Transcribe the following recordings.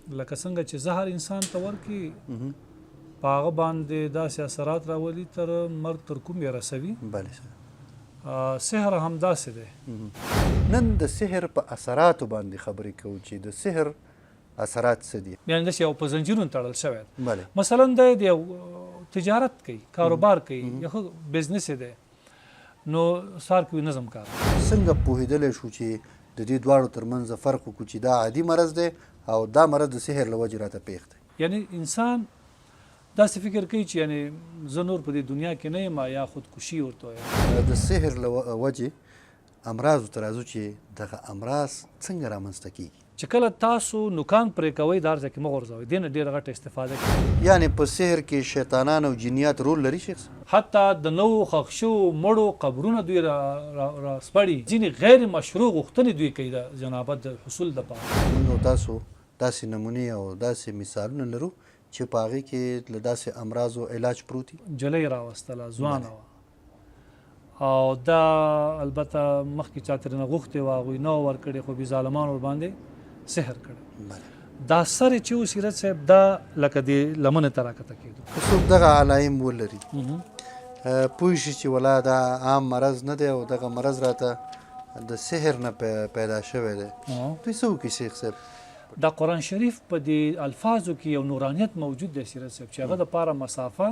لکه څنګه چې زهر انسان ته ورکي، په هغه باندې داسې اثرات راولي تر مرګ تر کوم یې رسوي. بله سر. سحر هم داسې دی. نن د سحر په اثراتو باندې خبرې کوو چې د سحر اثرات څه دي. یعنی داسې یو په زنجیرونو تړل شوی دی. بله. مثلا دی د یو تجارت کوي، کاروبار کوي، یو ښه بزنس یې دی، نو سهار کې وي نظم کار. څنګه پوهېدلی شو چې د دې دواړو تر منځ فرق وکړو چې دا عادي مرض دی او دا مرض د سحر له وجې راته پېښ دی؟ یعنی انسان داسې فکر کوي چې یعنی زه نور په دې دنیا کې نه یم، یا خودکشي ورته وایي. د سحر له وجې امراضو ته راځو چې دغه امراض څنګه رامنځته کېږي؟ چې کله تاسو نوکان پرې کوئ دا هر ځای کې مه غورځوئ، دې نه ډېره غټه استفاده کېږي. یعنې په سحر کې شیطانان او جنیات رول لري شیخ صاحب؟ حتی د نوو ښخ شوو مړو قبرونه دوی را را سپړي، ځینې غیر مشروع غوښتنې دوی کوي د جنابت د حصول لپاره. موږ او تاسو داسې نمونې او داسې مثالونه لرو چې په هغې کې له داسې امراضو علاج پروت وي. نجلۍ راوستله، ځوانه وه او دا البته مخکې چا ترېنه غوښتې وه، هغوی نه وه ورکړې، خو بې ظالمانو ورباندې سحر کړی. دا سر چې و سیرت صاحب دا لکه دې لمنې ته راکته کېدو. که څوک دغه علایم ولري پوه شي چې ولا دا عام مرض نه دی او دغه مرض راته د سحر نه پیدا شوی دی، دوی څه وکړي شیخ صاحب؟ دا قرآن شریف په دې الفاظو کې یو نورانیت موجود دی سیرت صاحب، چې هغه دپاره مسافه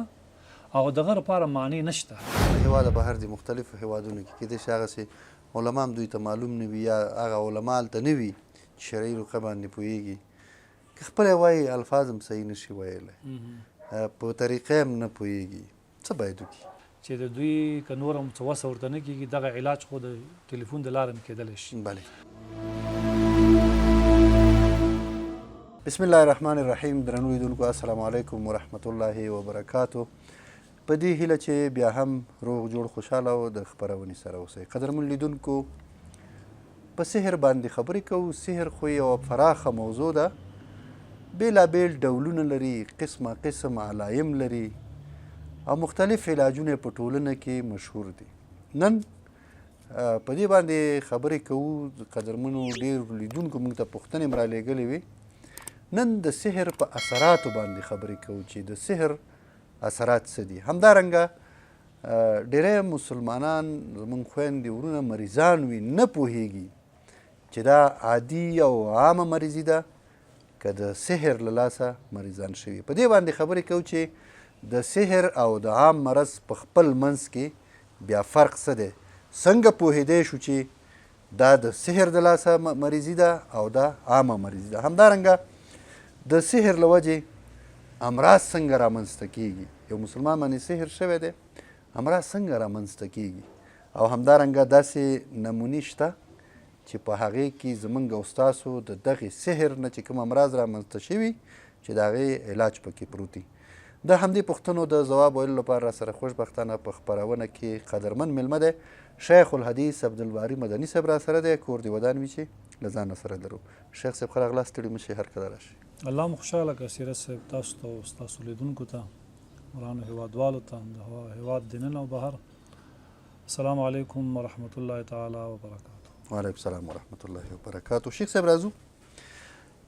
او دغه لپاره معنی نشته. له هېواده بهر دي، مختلفو هېوادونو کې کېدای شي هغسې علما هم دوی ته معلوم نه وي یا هغه علما هلته نه وي چې شرعي رقیه باندې پوهېږي، که خپله یې وایي الفاظ هم صحیح نه شي ویلی، په طریقه هم نه پوهېږي، څه باید وکړي؟ چې د دوی که نور هم څه وسه ورته نه کېږي، دغه علاج خو د ټلیفون د لارې هم کېدلی شي. بله. بسم الله الرحمن الرحیم. درنو لیدونکو السلام علیکم ورحمت الله وبرکاتو. په دې هیله چې بیا هم روغ جوړ خوشحاله او د خپرونې سره اوسئ. قدرمن لیدونکو، په سحر باندې خبرې کوو. سحر خو یوه پراخه موضوع ده، بېلابېل ډولونه لري، قسمه قسم علایم لري او مختلف علاجونه په ټولنه کې مشهور دي. نن په دې باندې خبرې کوو. قدرمنو ډېر لیدونکو موږ ته پوښتنې هم رالیږلې وې. نن د سحر په اثراتو باندې خبرې کوو چې د سحر اثرات څه دي. همدارنګه ډېری مسلمانان زموږ خویندې ورونه مریضان وي، نه پوهېږي چې دا عادي او عامه مریضي ده که د سحر له لاسه مریضان شوي. په دې باندې خبرې کوو چې د سحر او د عام مرض په خپل منځ کې بیا فرق څه دی، څنګه پوهېدی شو چې دا د سحر د لاسه مریضي ده او دا عامه مریضي ده. همدارنګه د سحر له وجې امراض څنګه رامنځته کیږي، یو مسلمان باندې سحر شوی دی، امراض څنګه رامنځته کیږي، او همدارنګه داسې نمونې شته چې په هغې کې زمونږ او ستاسو د دغې سحر نه چې کوم امراض رامنځته شوي چې د هغې علاج پکې پروت دی. د همدې پوښتنو د ځواب ویلو لپاره را سره خوشبختانه په خپرونه کې قدرمن مېلمه دی، شیخ الحدیث عبدالباري مدني صاحب را سره دی. کور دې ودان وي چې له ځانه سره لرو. شیخ صاحب ښه راغلاست، ستړي مه شئ، هر کله راشئ. الله مو خوشحاله کړه سیرت صاحب، تاسو ته او ستاسو لیدونکو ته، ورانو هیوادوالو ته، د هیواد دننه او بهر، السلام علیکم ورحمت الله تعالی وبرکاته. وعلیکم السلام ورحمت الله وبرکاته. شیخ صاحب راځو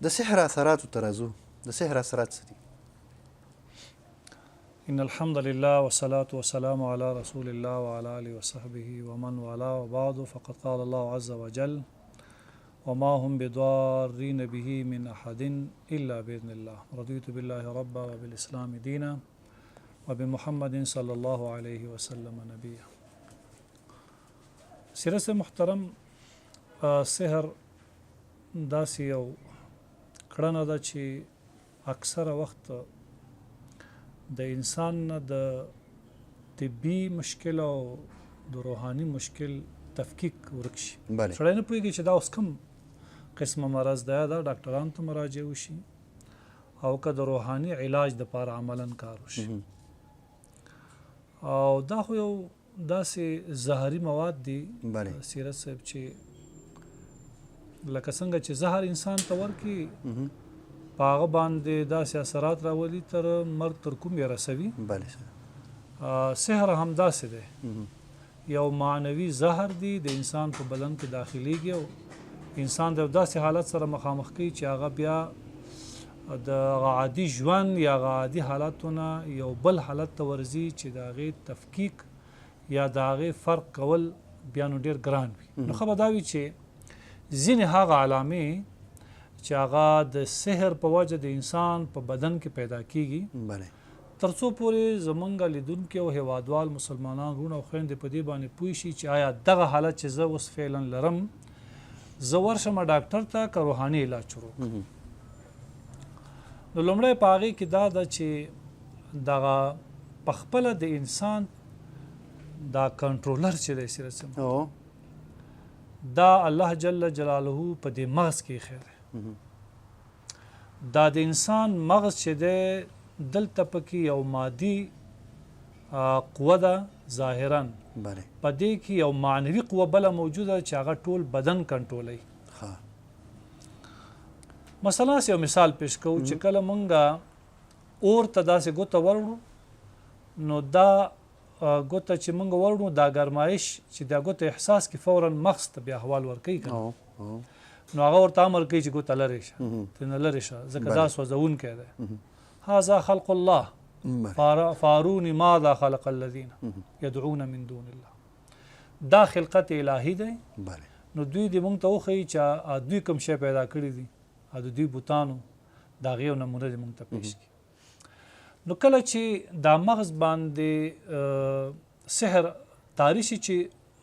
د سحر اثراتو ته راځو. د سحر اثرات څه دي؟ إن الحمد لله والصلاة والسلام على رسول الله وعلى آله وصحبه ومن والاه وبعد، فقد قال الله عز وجل: وما هم بضارين به من أحد إلا بإذن الله، رضيت بالله ربا وبالإسلام دينا وبمحمد صلى الله عليه وسلم نبيا. سیرت محترم، سحر داسې یو کړنه ده چې اکثره وخت د انسان نه د طبي مشکل او د روحاني مشکل تفکیک ورک شي. سړی نه پوهېږي چې دا اوس کوم قسمه مرض دی، دا ډاکټرانو ته مراجعه وشي او که د روحاني علاج دپاره عملاً کار وشي. او دا خو یو داسې زهري مواد دي سیرت صاحب چې لکه څنګه چې زهر انسان ته ورکړي په هغه باندې داسې اثرات راولي تر مرګ تر کوم یې رسوي. سحر هم داسې دی، یو معنوي زهر دی د انسان په بدن کې داخليږي او انسان د داسې حالت سره مخامخ کوي چې هغه بیا د هغه عادي ژوند یا هغه عادي حالاتو نه یو بل حالت ته ورځي چې د هغې تفکیک یا د هغې فرق کول بیا نو ډیر ګران وي. نو ښه به دا وي چې ځینې هغه علامې چې هغه د سحر په وجه د انسان په بدن کې پیدا کیږي، بله. تر څو پورې زمونږ لیدونکي او هیوادوال مسلمانان وروڼه او خویندې په دې باندې پوه شي چې آیا دغه حالت چې زه اوس فعلا لرم زه ورشم ډاکټر ته که روحاني علاج شروع کړم. نو لومړی په هغې کې دا ده چې دغه په خپله د انسان دا کنټرولر چې دی سیرت صاحب، دا الله جل جلاله په دې مغز کې ایښی دی. دا د انسان مغز چې دی دلته پکې یو مادي قوه ده ظاهرا، بله. په دې کې یو معنوي قوه بله موجوده چې هغه ټول بدن کنټرولوي. مثلا یو مثال پیش کوو چې کله مونږ اور ته داسې ګوته وروړو نو دا ګوته چې مونږ وروړو دا ګرمایش چې دا ګوته احساس کې فورا مغز ته بیا احوال ورکوي که نه، نو هغه ورته امر کوي چې ګوته لرې شه، ترې نه لرې شه، ځکه دا سوځونکی دی. هذا خلق الله فاروني ماذا خلق الذين يدعون من دون الله. دا خلقت الهي دی. نو دوی دې مونږ ته وښیي چې دوی کوم شی پیدا کړي دي، د دوی بوتانو د هغې یو نمونه دې مونږ ته پیش کړي. نو کله چې دا مغز باندې سحر طاري شي چې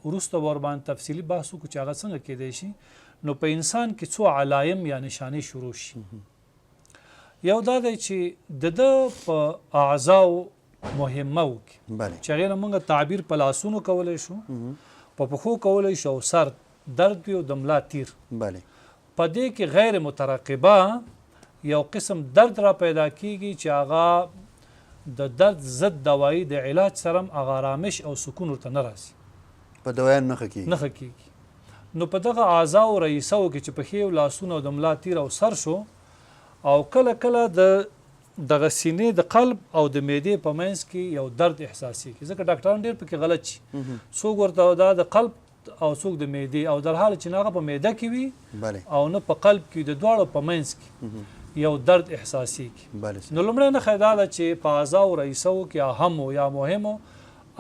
وروسته به ورباندې تفصیلي بحث وکړو چې هغه څنګه کېدای شي، نو په انسان کې څو علایم یا نشانې شروع شي. یو دا دی چې د ده په اعضاو مهمه وکړي، چې هغې نه موږ تعبیر په لاسونو کولی شو، په پښو کولی شو، او سر درد وي او د ملا تیر. په دې کې غیر مترقبه یو قسم درد را پیدا کیږي چې هغه د درد ضد دوایی د علاج سره هم هغه آرامش او سکون ورته نه راځي، په دوایانو نه ښه کیږي، نه ښه کیږي. نو په دغه اعضاو رئیسو کې چې پښې او لاسونه او د ملا تیر او سر شو، او کله کله د دغه سینې د قلب او د معدې په منځ کې یو درد احساسیږي، ځکه ډاکټران ډېر پکې غلط شي، څوک ورته دا د قلب او څوک د معدې، او در حال چې نه هغه په معده کې وي او نه په قلب کې، د دواړو په منځ کې یو درد احساسیږي. نو لومړی نښه دا ده چې په اعضاو رئیسو کې اهمو یا مهمو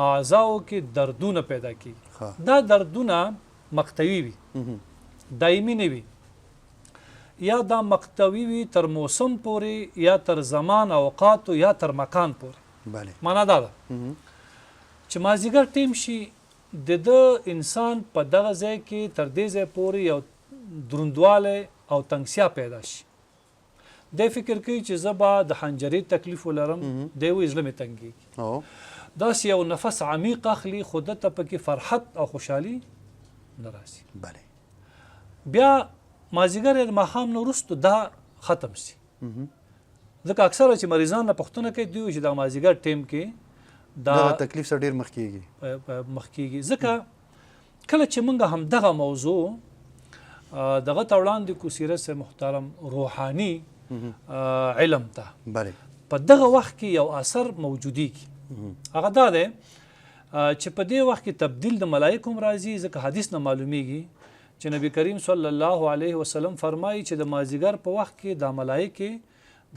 اعضاو کې دردونه پیدا کیږي. دا دردونه مقطعي وي، دایمي نه وي، یا دا مقطعي وي تر موسم پورې یا تر زمان اوقاتو یا تر مکان پورې. معنا دا ده چې مازیګر ټیم شي د ده انسان په دغه ځای کې تر دې ځای پورې یو دروندوالی او تنګسیا پیدا شي. دی فکر کوي چې زه به د حنجرې تکلیف ولرم، دی وایي زړه مې تنګېږي. داسې یو نفس عمیق اخلي خو ده ته پکې فرحت او خوشحالي نه راځي. بیا مازیګر یا د ماښام نه وروسته دا ختم شي، ځکه اکثره چې مریضان نه پوښتنه کوي دوی وایي چې دا مازیګر ټیم کې دا دغه تکلیف سره ډېر مخ کېږي. مخ کېږي، ځکه کله چې موږ هم دغه موضوع دغه ته وړاندې کړو سیرت صاحب محترم روحاني علم ته، په دغه وخت کې یو اثر موجودیږي. هغه دا دی چې په دې وخت کې تبدیل د ملایکو هم راځي، ځکه حدیث نه معلومیږي چې نبی کریم صلی الله علیه وسلم فرمایي چې د مازیګر په وخت کې دا ملایکې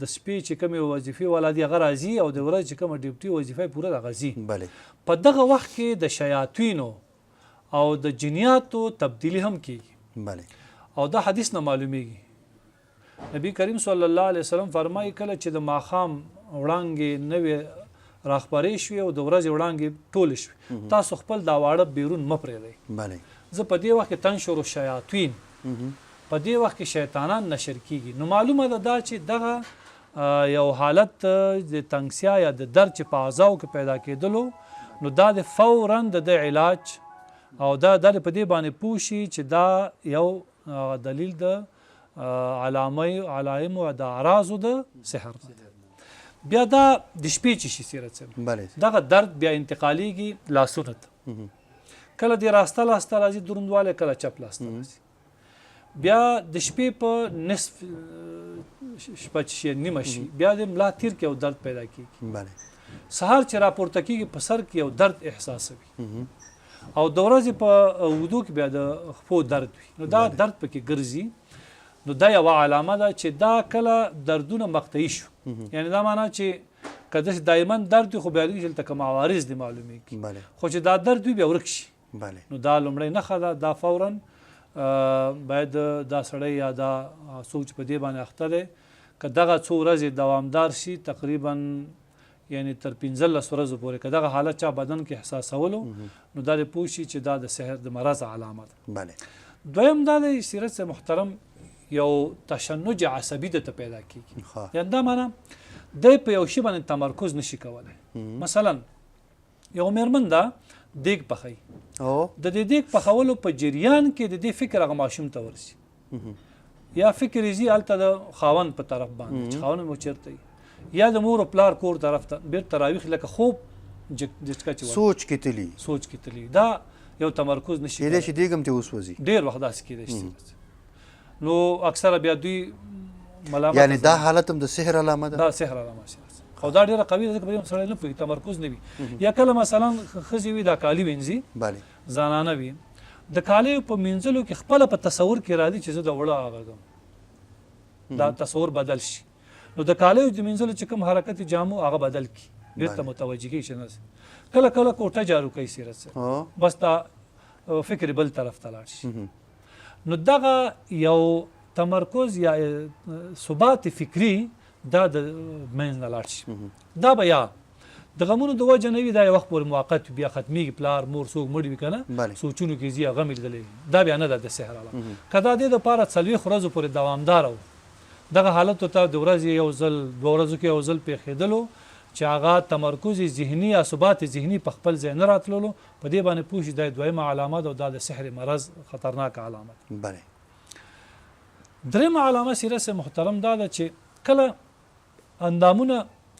د شپې چې کومې وظیفې والا دي هغه راځي او د ورځې چې کومه ډیوټي وظیفه یې پوره ده هغه ځي. په دغه وخت کې د شیاطینو او د جنیاتو تبدیلی هم کیږي. او دا حدیث نه معلومیږي. نبی کریم صلی الله علیه وسلم فرمایي کله چې د ماښام وړانګې نوې راخپرې شوې او د ورځې وړانګې ټولې شوې، تاسو خپل دا واړه بیرون مه پرېږدئ. زه په دې وخت کې تنشر الشیاطین، په دې وخت کې شیطانان نشر کیږي. نو معلومه ده دا چې دغه یو حالت د تنګسیا یا د درد چې په اعضاو کې پیدا کېدلو، نو دا د فوراً د ده علاج او دا د په دې باندې پوه شي چې دا یو دلیل د علایم او د اعراضو د سحر ده. بیا دا د شپې چې شي سیرت صاحب، دغه درد بیا انتقالیږي لاسونو ته. کله د راسته لاسته راځي دروندوالی، کله چپ لاسته راځي. بیا د شپې په نصف شپه چې شي، نیمه شي، بیا د ملا تیر کې یو درد پیدا کیږي. سهار چې راپورته کیږي په سر کې یو درد احساسوي او د ورځې په اوږدو کې بیا د خپو درد وي. نو دا درد پکې ګرځي. نو دا یوه علامه ده چې دا کله دردونه مقطعي شو، یعنی دا معنا چې که داسې دایما درد وي خو بیا چې دلته کوم عوارض دي معلومیږي، خو چې دا درد وي بیا ورک شي، نو دا لومړۍ نښه ده. دا فورا باید دا سړی یا دا څوک چې په دې باندې اخته دی که دغه څو ورځې دوامدار شي، تقریبا یعنی تر 15 ورځو پورې که دغه حالت چا بدن کې احساسولو نو دا دې پوه شي چې دا د سحر د مرض علامه ده. دویم دا دی سیرت صاحب محترم یو تشنج عصبي د ته پیدا کیږي، یعنی دا معنا دی په یو شي باندې تمرکز نشي کولی. مثلا یو میرمن ده دیګ پخوي، د دې دیګ پخولو په جریان کې د دې فکر هغه ماشوم ته ورسي، یا فکر یې ځي هلته د خاوند په طرف باندې چې خاوند مو چېرته وي، یا د مور او پلار کور طرف ته بیرته راویښ، لکه خوب جټکه چې سوچ کې تلي، سوچ کې تلي، دا یو تمرکز نشي کېدای شي، دیګ هم ترې وسوځي ډېر وخت داسې کېدای شي. نو اکثره بیا دوی ملامت، یعنی دا حالت هم د سحر علامه ده، دا سحر علامه شي. خو دا ډېره قوي ده ځکه په دې سړی نه پوهېږي، تمرکز نه وي. یا کله مثلا ښځې وي دا کالي وینځي، زنانه وي، د کالیو په مینځلو کې خپله په تصور کې راځي چې زه د وړه هغه ږم، دا تصور بدل شي. نو د کالیو د مینځلو چې کوم حرکت جامو هغه بدل کړي، بیرته متوجه کېږي چې نه. کله کله کوټه جارو کوي سیرت صاحب، بس دا فکر بل طرف ته لاړ شي. نو دغه یو تمرکز یا ثبات فکري دا د منځ نه لاړ شي. دا به یا د غمونو د وجه نه وي، دا یو وخت پورې موقت وي، بیا ختمېږي، پلار مور څوک مړ وي که نه سوچونو کې ځي هغه مې لیدلی، دا بیا نه ده د سحر علامه. که دا دې دپاره 40 ورځو پورې دوامداره و، دغه حالت ته د ورځې یو ځل دوه ورځو کې یو ځل پېښېدلو چې هغه تمرکز ذهني یا ثبات ذهني په خپل ځای نه راتللو، په دې باندې پوه شي دا دویمه علامه ده او دا د سحر مرض خطرناکه علامه ده. درېیمه علامه سیرت صاحب محترم دا ده چې کله اندامونه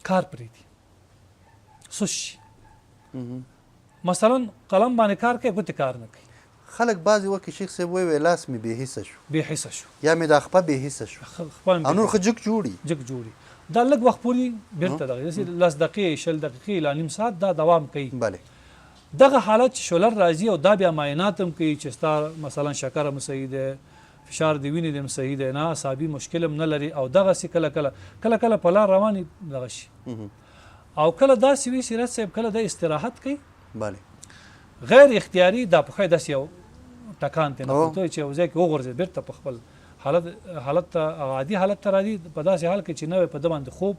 کار پرېږدي، سست شي، مثلا قلم باندې کار کوي ګوتې کار نه کوي. خلک بعضې وخت کې شیخ صاحب وایي لاس مې بې حسه شو، بې حسه شو، یا مې دا خپه بې حسه شو، او نور ښه جګ جوړي، جګ جوړي. دا لږ وخت پورې بیرته دغه داسې 10 دقیقې 20 دقیقې لا نیم ساعت دا دوام کوي. دغه حالت چې شولر راځي او دا بیا معاینات هم کوي چې ستا مثلا شکر هم صحیح دی، فشار د وینې هم صحیح دی، نه اعصابي مشکل هم نه لري، او دغسې کله کله کله کله په لار رواني دغه شي. او کله داسې وي سیرت صاحب کله د استراحت کوي، غیر اختیاري دا پښه داسې یو ټکان ته نه پورته چې یو ځای کې وغورځي، بیرته په خپل حالت ته عادي حالت ته راځي، په داسې حال کې چې نوی په ده باندې خوب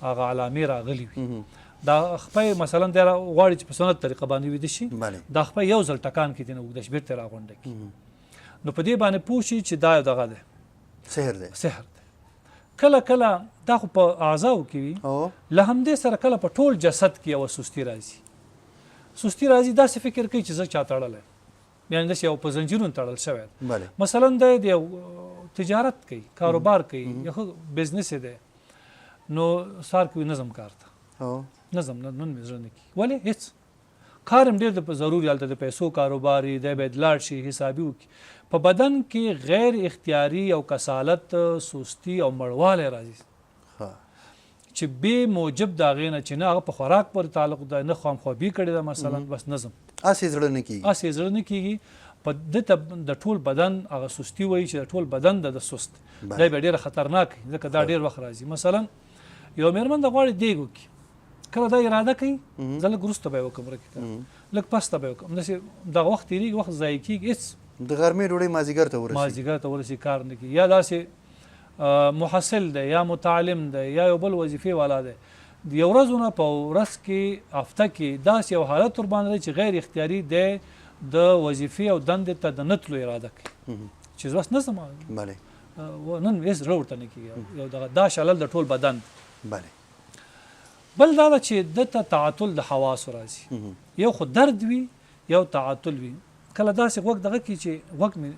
هغه علامې راغلي وي. دا خپه مثلا دی غواړي چې په سنت طریقه باندې ویده شي، دا خپه یو ځل ټکان کې دې نه اوږده شي، بیرته راغونډه کړي. نو په دې باندې پوه شي چې دا دغه دی، سحر دی، سحر دی. کله کله دا خو په اعضاو کې وي، له همدې سره کله په ټول جسد کې یوه سستي راځي، سستي راځي، داسې فکر کوي چې زه چا تړلی، یعنی داسې یو په زنجیرونو تړل شوی. مثلا دی د یو تجارت کوي، کاروبار کوي، یو ښه بزنس یې دی، نو سهار کې وایي نه ځم کار ته، نه ځم، نن مې زړه نه کېږي. ولې؟ هېڅ کار هم ډېر د ضروري، هلته د پیسو کاروبار یې دی، باید لاړ شي حسابي وکړي. په بدن کې غیر اختیاري او کسالت، سستی او مړوالی راځي چې بې موجب د هغې نه چې نه هغه په خوراک پورې تعلق ده، نه خامخوابي کړې ده مثلا، بس نه ځم، هسې زړه نه کېږي، هسې زړه نه کېږي. په ده ته د ټول بدن هغه سستي وایي چې د ټول بدن د سست دی، بیا ډېره خطرناک وي ځکه دا ډېر وخت راځي. مثلا یو مېرمن ده غواړي دیګ وکړي، کله دا اراده کوي زه لږ وروسته به یې وکړم، ورکې که لږ پسته به یې وکړم، داسې دغه وخت تېرېږي، وخت ضایع کېږي، هېڅ د غرمې ډوډۍ مازیګر ته ورسي، مازیګر ته ورسي، کار نه کوي. یا داسې محصل دی یا متعلم دی یا یو بل وظیفې والا دی، یو ورځونه په ورځ کې هفته کې داسې یو حالت ورباندې دی چې غیر اختیاري دی د وظیفې او دندې ته د نه تلو اراده کوي چې زه بس نه ځم، نن هېڅ زړه ورته نه کېږي، یو دغه دا شلل د ټول بدن. بل دا ده چې ده ته تعطل د حواسو راځي، یو خو درد وي، یو تعطل وي. کله داسې غوږ دغه کوي چې غوږ مې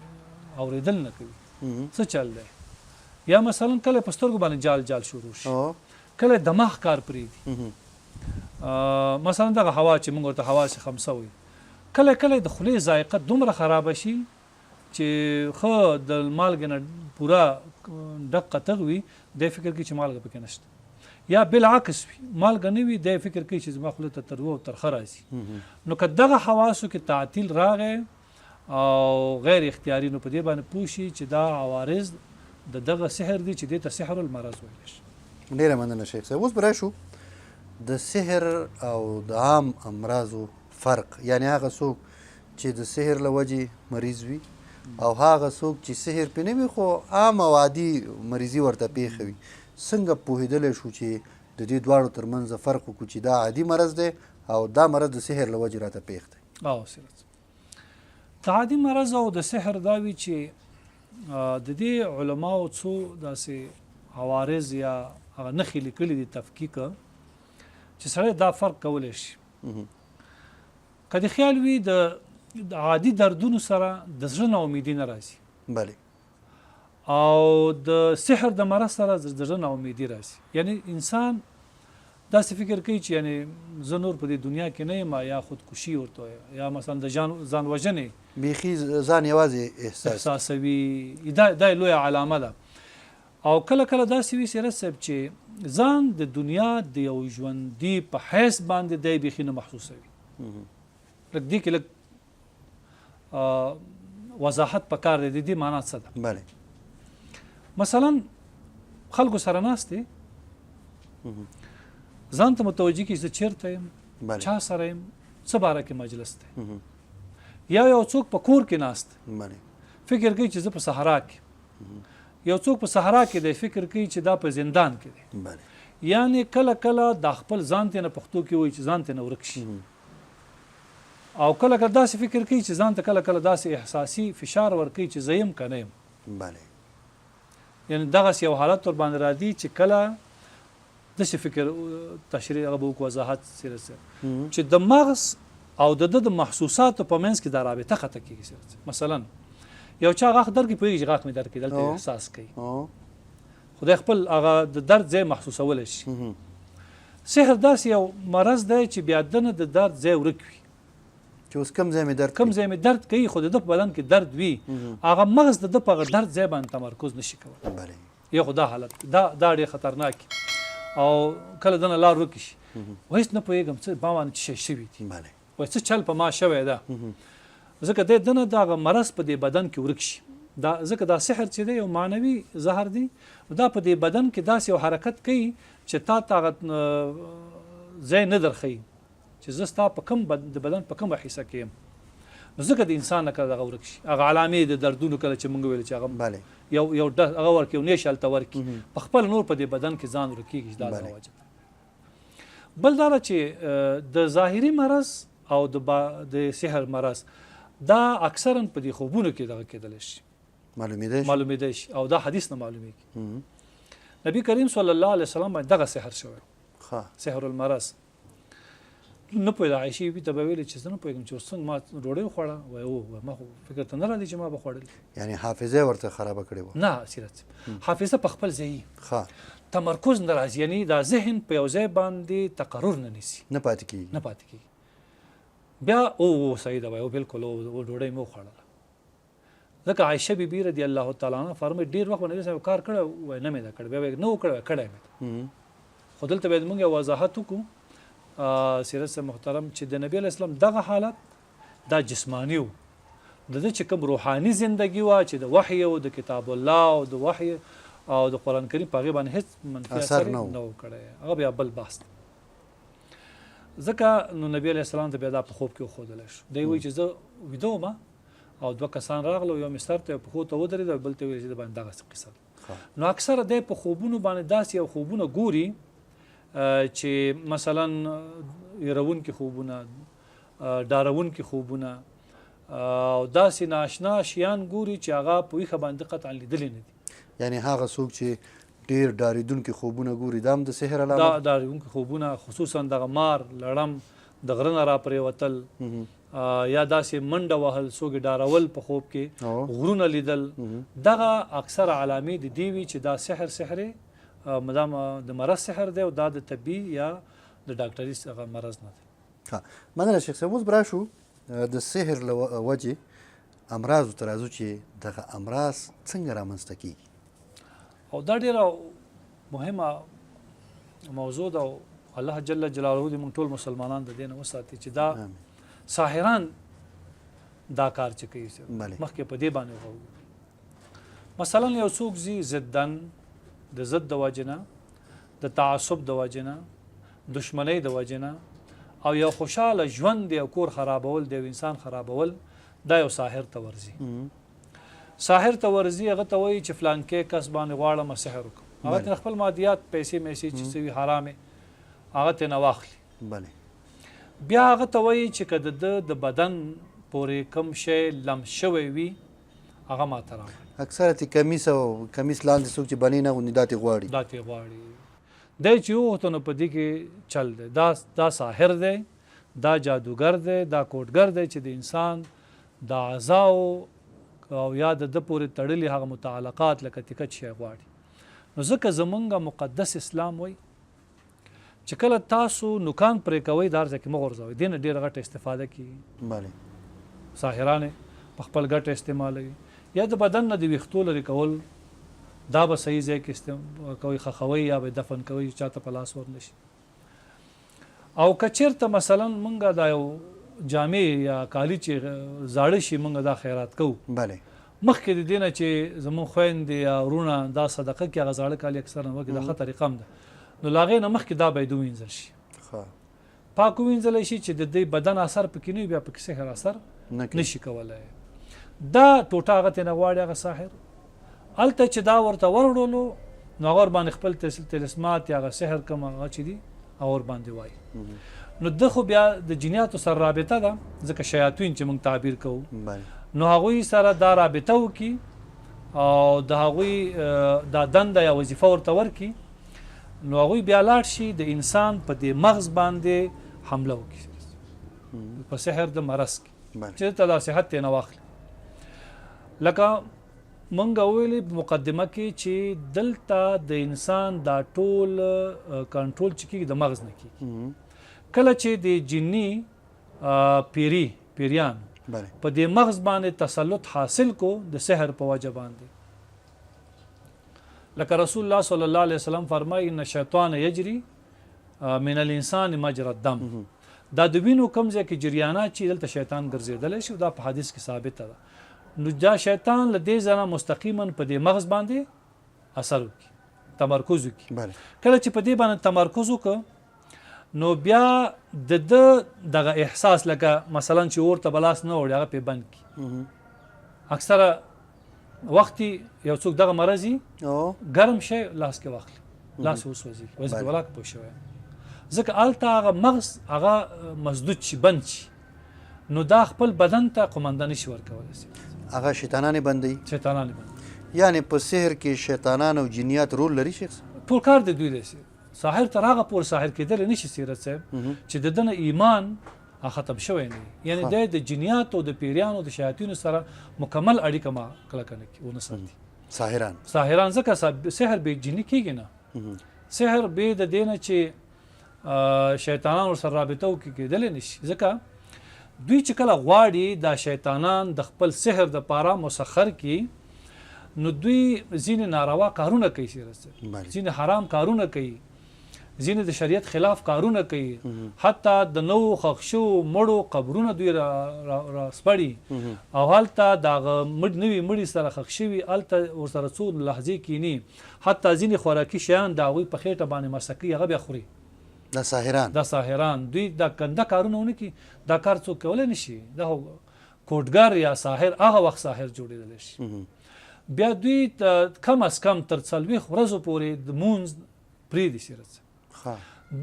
اورېدل نه کوي، څه چل دی؟ یا مثلا کله په سترګو باندې جال جال شروع شي، کله دماغ کار پرېږدي، مثلا دغه هوا چې موږ ورته حواس خمسه وایو، کله کله د خولې ذایقه دومره خرابه شي چې ښه د مالګې نه پوره ډک قطغ وي، دی فکر کوي چې مالګه پکې نشته، یا بالعکس وي مالګه نه وي، دی فکر کوي چې زما خوله ته تروه او ترخه راځي. نو که دغه حواسو کې تعطیل راغی او غیر اختیاري، نو په دې باندې پوه شي چې دا عوارض د دغه سحر دي چې دې ته سحر المرض ویل شي. ډیره مننه شیخ صاحب. اوس به راشو د سحر او د عام امراضو فرق، یعنی هغه څوک چې د سحر له وجې مریض وي او هغه څوک چې سحر پې نه وي خو عام او عادي مریضي ورته پېښه وي، څنګه پوهېدلی شو چې د دې دواړو ترمنځ فرق وکړو چې دا عادي مرض دی او دا مرض د سحر له وجې راته پېښ دی؟ او سیرت د عادي مرض او د سحر دا وي چې د دې علماو څو داسې عوارض یا هغه نښې لیکلي دي، تفکیک چې سړی دا فرق کولی شي. که د خیال وي د عادي دردونو سره د زړه ناامیدي نه راځي، بله، او د سحر د مرض سره د زړه ناامیدي راځي. یعنی انسان داسې فکر کوي چې یعنی زه نور په دې دنیا کې نه یم، یا خودکشي ورته وایي، یا مثلا د ځان وژنې بیخي ځان یوازې احساسوي، دا لویه علامه ده. او کله کله داسې وي سیرت صاحب چې ځان د دنیا د یو ژوندي په حیث باندې دی بیخي نه محسوسوي. لږ دې کې لږ وضاحت پکار دی، د دې معنا څه ده؟ بله، مثلا خلکو سره ناست دی، ځان ته متوجه کړي زه چېرته یم، چا سره یم، څه باره کې مجلس دی. یا یو څوک په کور کې ناست فکر کوي چې زه په صحرا کې، یو څوک په صحرا کې دی فکر کوي چې دا په زندان کې دی. یعنی کله کله دا خپل ځان ته نه، پښتو کې وایي چې ځان ته نه ورک شي، او کله کله داسې فکر کوي چې ځان ته کله کله داسې احساسي فشار ورکوي چې زه یم که نه یم. یعنی دغسې یو حالت ورباندې راځي چې کله داسې فکر تشریح هغه به وکړو، وضاحت سیرت صاحب، چې د مغز او د ده د محسوساتو په منځ کې دا رابطه قطع کېږي. سیرت صاحب، مثلا یو چا غاښ درکړي، پوهېږي چې غاښ مې درکړي، دلته احساس کوي، خدای خپل هغه د درد ځای محسوسولی شي. سحر داسې یو مرض دی چې بیا دنه د درد ځای ورک وي، چې اوس کوم ځای مې درد کوم ځای مې درد کوي، خو د ده په بدن کې درد وي، هغه مغز د ده په هغه درد ځای باندې تمرکز نشي کولی. یو خو دا حالت دا ډېر خطرناک او کله دنه لار ورکه شي، وایي هېڅ نه پوهېږم څه ما باندې څه شی شوي دي، وایي څه چل په ما شوی ده، ځکه دی دنه دغه مرض په دې بدن کې ورک شي. دا ځکه دا سحر چې دی یو معنوي زهر دی، دا په دې بدن کې داسې یو حرکت کوي چې تا ته هغه ځای نه درښیي چې زه ستا په کوم د بدن په کومه حصه کې یم. نو ځکه د انسان نه کله دغه ورک شي، هغه علامې د دردونو کله چې مونږ ویل چې هغه یو یو هغه ورکي، یو نیش هلته ورکي، په خپل نور په دې بدن کې ځان ورکېږي، چې دا دغه وجه ده. بل دا ده چې د ظاهري مرض او د سحر مرض دا اکثرا په دې خوبونو کې دغه کېدلی شي، معلومېدای شي، او دا حدیث نه معلومېږي. نبی کریم صلی الله علیه وسلم باندې دغه سحر شوی، سحر المرض. نه پوهېده، عایشې بي ته به ویلې چې زه نه پوهېږم چې اوس څنګه ما ډوډۍ وخوړه، وایي او ما خو فکر ته نه راځي چې ما به خوړلې. یعنی حافظه ورته خرابه کړې وه؟ نه سیرت، حافظه په خپل ځای تمرکز نه راځي، یعنی دا ذهن په یو ځای باندې تقرر نه نیسي، نه پاتې کېږي، نه پاتې کېږي. بیا او صحیح ده، وایي او بالکل او ډوډۍ مې وخوړله. ځکه عایشه بي بي رضی الله تعالی عنها فرمایي ډېر وخت به نبي صاحب کار کړی، وایي نه مې ده کړی، بیا به یې نه و کړی، وایي کړی مې ده. خو دلته باید موږ یو وضاحت وکړو سیرت صاحب محترم، چې د نبی علیه السلام دغه حالت دا جسماني و، د ده چې کوم روحاني زندګي وه چې د وحي او د کتاب الله او د وحي او د قرآن کریم په هغې باندې هېڅ منفي اثر نه و کړی، هغه بیا بل بحث دی. ځکه نو نبی علیه السلام ته بیا دا په خوب کې وښودلی شو. دی وایي چې زه ویده وم او دوه کسان راغله، یو مې سر ته یو پښو ته ودرېد او بل ته ویل چې د باندې دغسې قصه ده. نو اکثره دی په خوبونو باندې داسې یو خوبونه ګوري چې مثلا یرونکي خوبونه، ډارونکي خوبونه او داسې ناشنا شیان ګوري چې هغه په ویښه باندې قطعا لیدلی نه دي. یعنی هغه څوک چې ډېر ډارېدونکي خوبونه ګوري دا هم د سحر علامه ده؟ دا ډارېدونکي خوبونه خصوصا دغه مار، لړم، د غره نه راپرېوتل، یا داسې منډه وهل، څوک یې ډارول په خوب کې، غرونه لیدل، دغه اکثره علامې د دې وي چې دا سحر سحر مدام د مرض سحر دی او دا د طبي یا د ډاکټري هغه مرض نه دی. مننه شیخ صاحب. اوس به راشو د سحر له وجې امراضو ته راځو چې دغه امراض څنګه رامنځته کېږي. او دا ډېره مهمه موضوع ده، او الله جل جلاله دې موږ ټول مسلمانان د دې نه وساتي چې دا ساحران دا کار چې کوي، مخکې په دې باندې وغږو. مثلا یو څوک ځي ضدن، د ضد د وجې نه، د تعصب د وجې نه، دشمنۍ د وجې نه، او یو خوشاله ژوند دی او کور خرابول دی او انسان خرابول، دا یو ساحر ته ورځي. ساحر ته ورځي، هغه ته وایي چې فلانکی کس باندې غواړم سحر وکړم. هغه ترې خپل مادیات، پیسې میسې چې څه وي حرامې، هغه ترې نه واخلي. بیا هغه ته وایي چې که د ده د بدن پورې کوم شی لمس شوی وي هغه ماته راوړي. اکثره چې کمیس او کمیس لاندې څوک چې بنې نه اغوندي دا ترې غواړي. دا ترې غواړي. دی چې وغوښته نو په دې کې چل دی، دا ساحر دی، دا جادوګر دی، دا کوټګر دی چې د انسان د اعضاو او یا د ده پورې تړلي هغه متعلقات لکه تیکه چې شی غواړي. نو ځکه زمونږ مقدس اسلام وایي چې کله تاسو نوکان پرې کوئ دا هر ځای کې مه غورځوئ، دې نه ډېره غټه استفاده کېږي. ساحران یې په خپل ګټه استعمالوي. یا د بدن نه د ویښتو لرې کول، دا به صحیح ځای کې کوئ، ښخوئ یا به دفن کوئ چې چاته په لاس ور نه شي. او که چېرته مثلا مونږ دا یو جامې یا کالي چې زاړه شي مونږ دا خیرات کوو، مخکې د دې نه چې زمونږ خویندې یا وروڼه دا صدقه کړي، هغه زاړه کالي اکثرا وکړي، دا ښه طریقه هم ده، نو له هغې نه مخکې دا باید ووینځل شي، پاک ووینځل شي چې د دې بدن اثر پکې نه وي، بیا پکې سحر اثر نشي کولی. دا ټوټه هغه ترې نه غواړي هغه ساحر، هلته چې دا ورته وروړلو نو هغه ورباندې خپل طلسمات یا هغه سحر کوم هغه چې دي هغه ورباندې وایي. نو ده خو بیا د جنیاتو سره رابطه ده، ځکه شیاطین چې موږ تعبیر کوو، نو هغوی سره دا رابطه وکړي او د هغوی دا دنده یا وظیفه ورته ورکړي، نو هغوی بیا لاړ شي د انسان په دې مغز باندې حمله وکړي، په سحر د مرض کې چې ته دا صحت ترې نه واخلي. لکه مونږ ویلې په مقدمه کې چې دلته د انسان دا ټول کنټرول چې کېږي د مغز نه کېږي. کله چې د جني پیریان په دې مغز باندې تسلط حاصل کو د سحر په وجه باندې، لکه رسول الله صلی الله علیه وسلم فرمایي ان الشیطان یجری من الانسان مجرى الدم، دا د وینو کوم ځای کې جریانات چې دلته شیطان ګرځېدلی شي، دا په حدیث کې ثابته ده. نو دا شیطان له دې ځای نه مستقیما په دې مغز باندې اثر وکړي، تمرکز وکړي. کله چې په دې باندې تمرکز وکړ نو بیا د ده دغه احساس، لکه مثلا چې اور ته به لاس نه وړي هغه پرې بند کړي. اکثره وخت یو څوک دغه مرض وي، ګرم شی لاس کې واخلي، لاس یې وسوځي، وایي زه ولاکه پوه شوی یم، ځکه هلته هغه مغز هغه مسدود شي، بند شي، نو دا خپل بدن ته قومنده نشي ورکولی. هغه شیطانان یې بندوي. شیطانان یې بندوي. یعنې په سحر کې شیطانان او جنیات رول لري شیخ صاحب؟ ټول کار د دوی دی. ساحر تر هغه پورې ساحر کېدلی نشي سیرت صاحب چې د ده نه ایمان ختم شوی نه وي، یعنې دی د جنیاتو د پیریانو د شیاطینو سره مکمل اړیکه ما کلکه نه کړي ونه ساتي. ساحران ځکه سحر بې جني کېږي نه، سحر بې د دې نه چې شیطانان ورسره رابطه وکړي کېدلی نه شي، ځکه دوی چې کله غواړي دا شیطانان د خپل سحر دپاره مسخر کړي نو دوی ځینې ناروا کارونه کوي، ځینې حرام کارونه کوي، ځینې د شریعت خلاف کارونه کوي، حتی د نوو ښخ شوو مړو قبرونه دوی را سپړي او هلته د هغه نوي مړي سره ښخ شوي هلته ورسره څو لحظې کیني، حتی ځینې خوراکي شیان د هغوی په خېټه باندې مسح کوي، هغه بیا خوري. دا ساحران، دا ساحران دوی دا کنده کارونه ونه کړي، دا کار څوک کولی نه شي. دا کوټګر یا ساحر هغه وخت ساحر جوړېدلی شي. بیا دوی کم از کم تر 40 ورځو پورې د مونځ پرېږدي سیرت.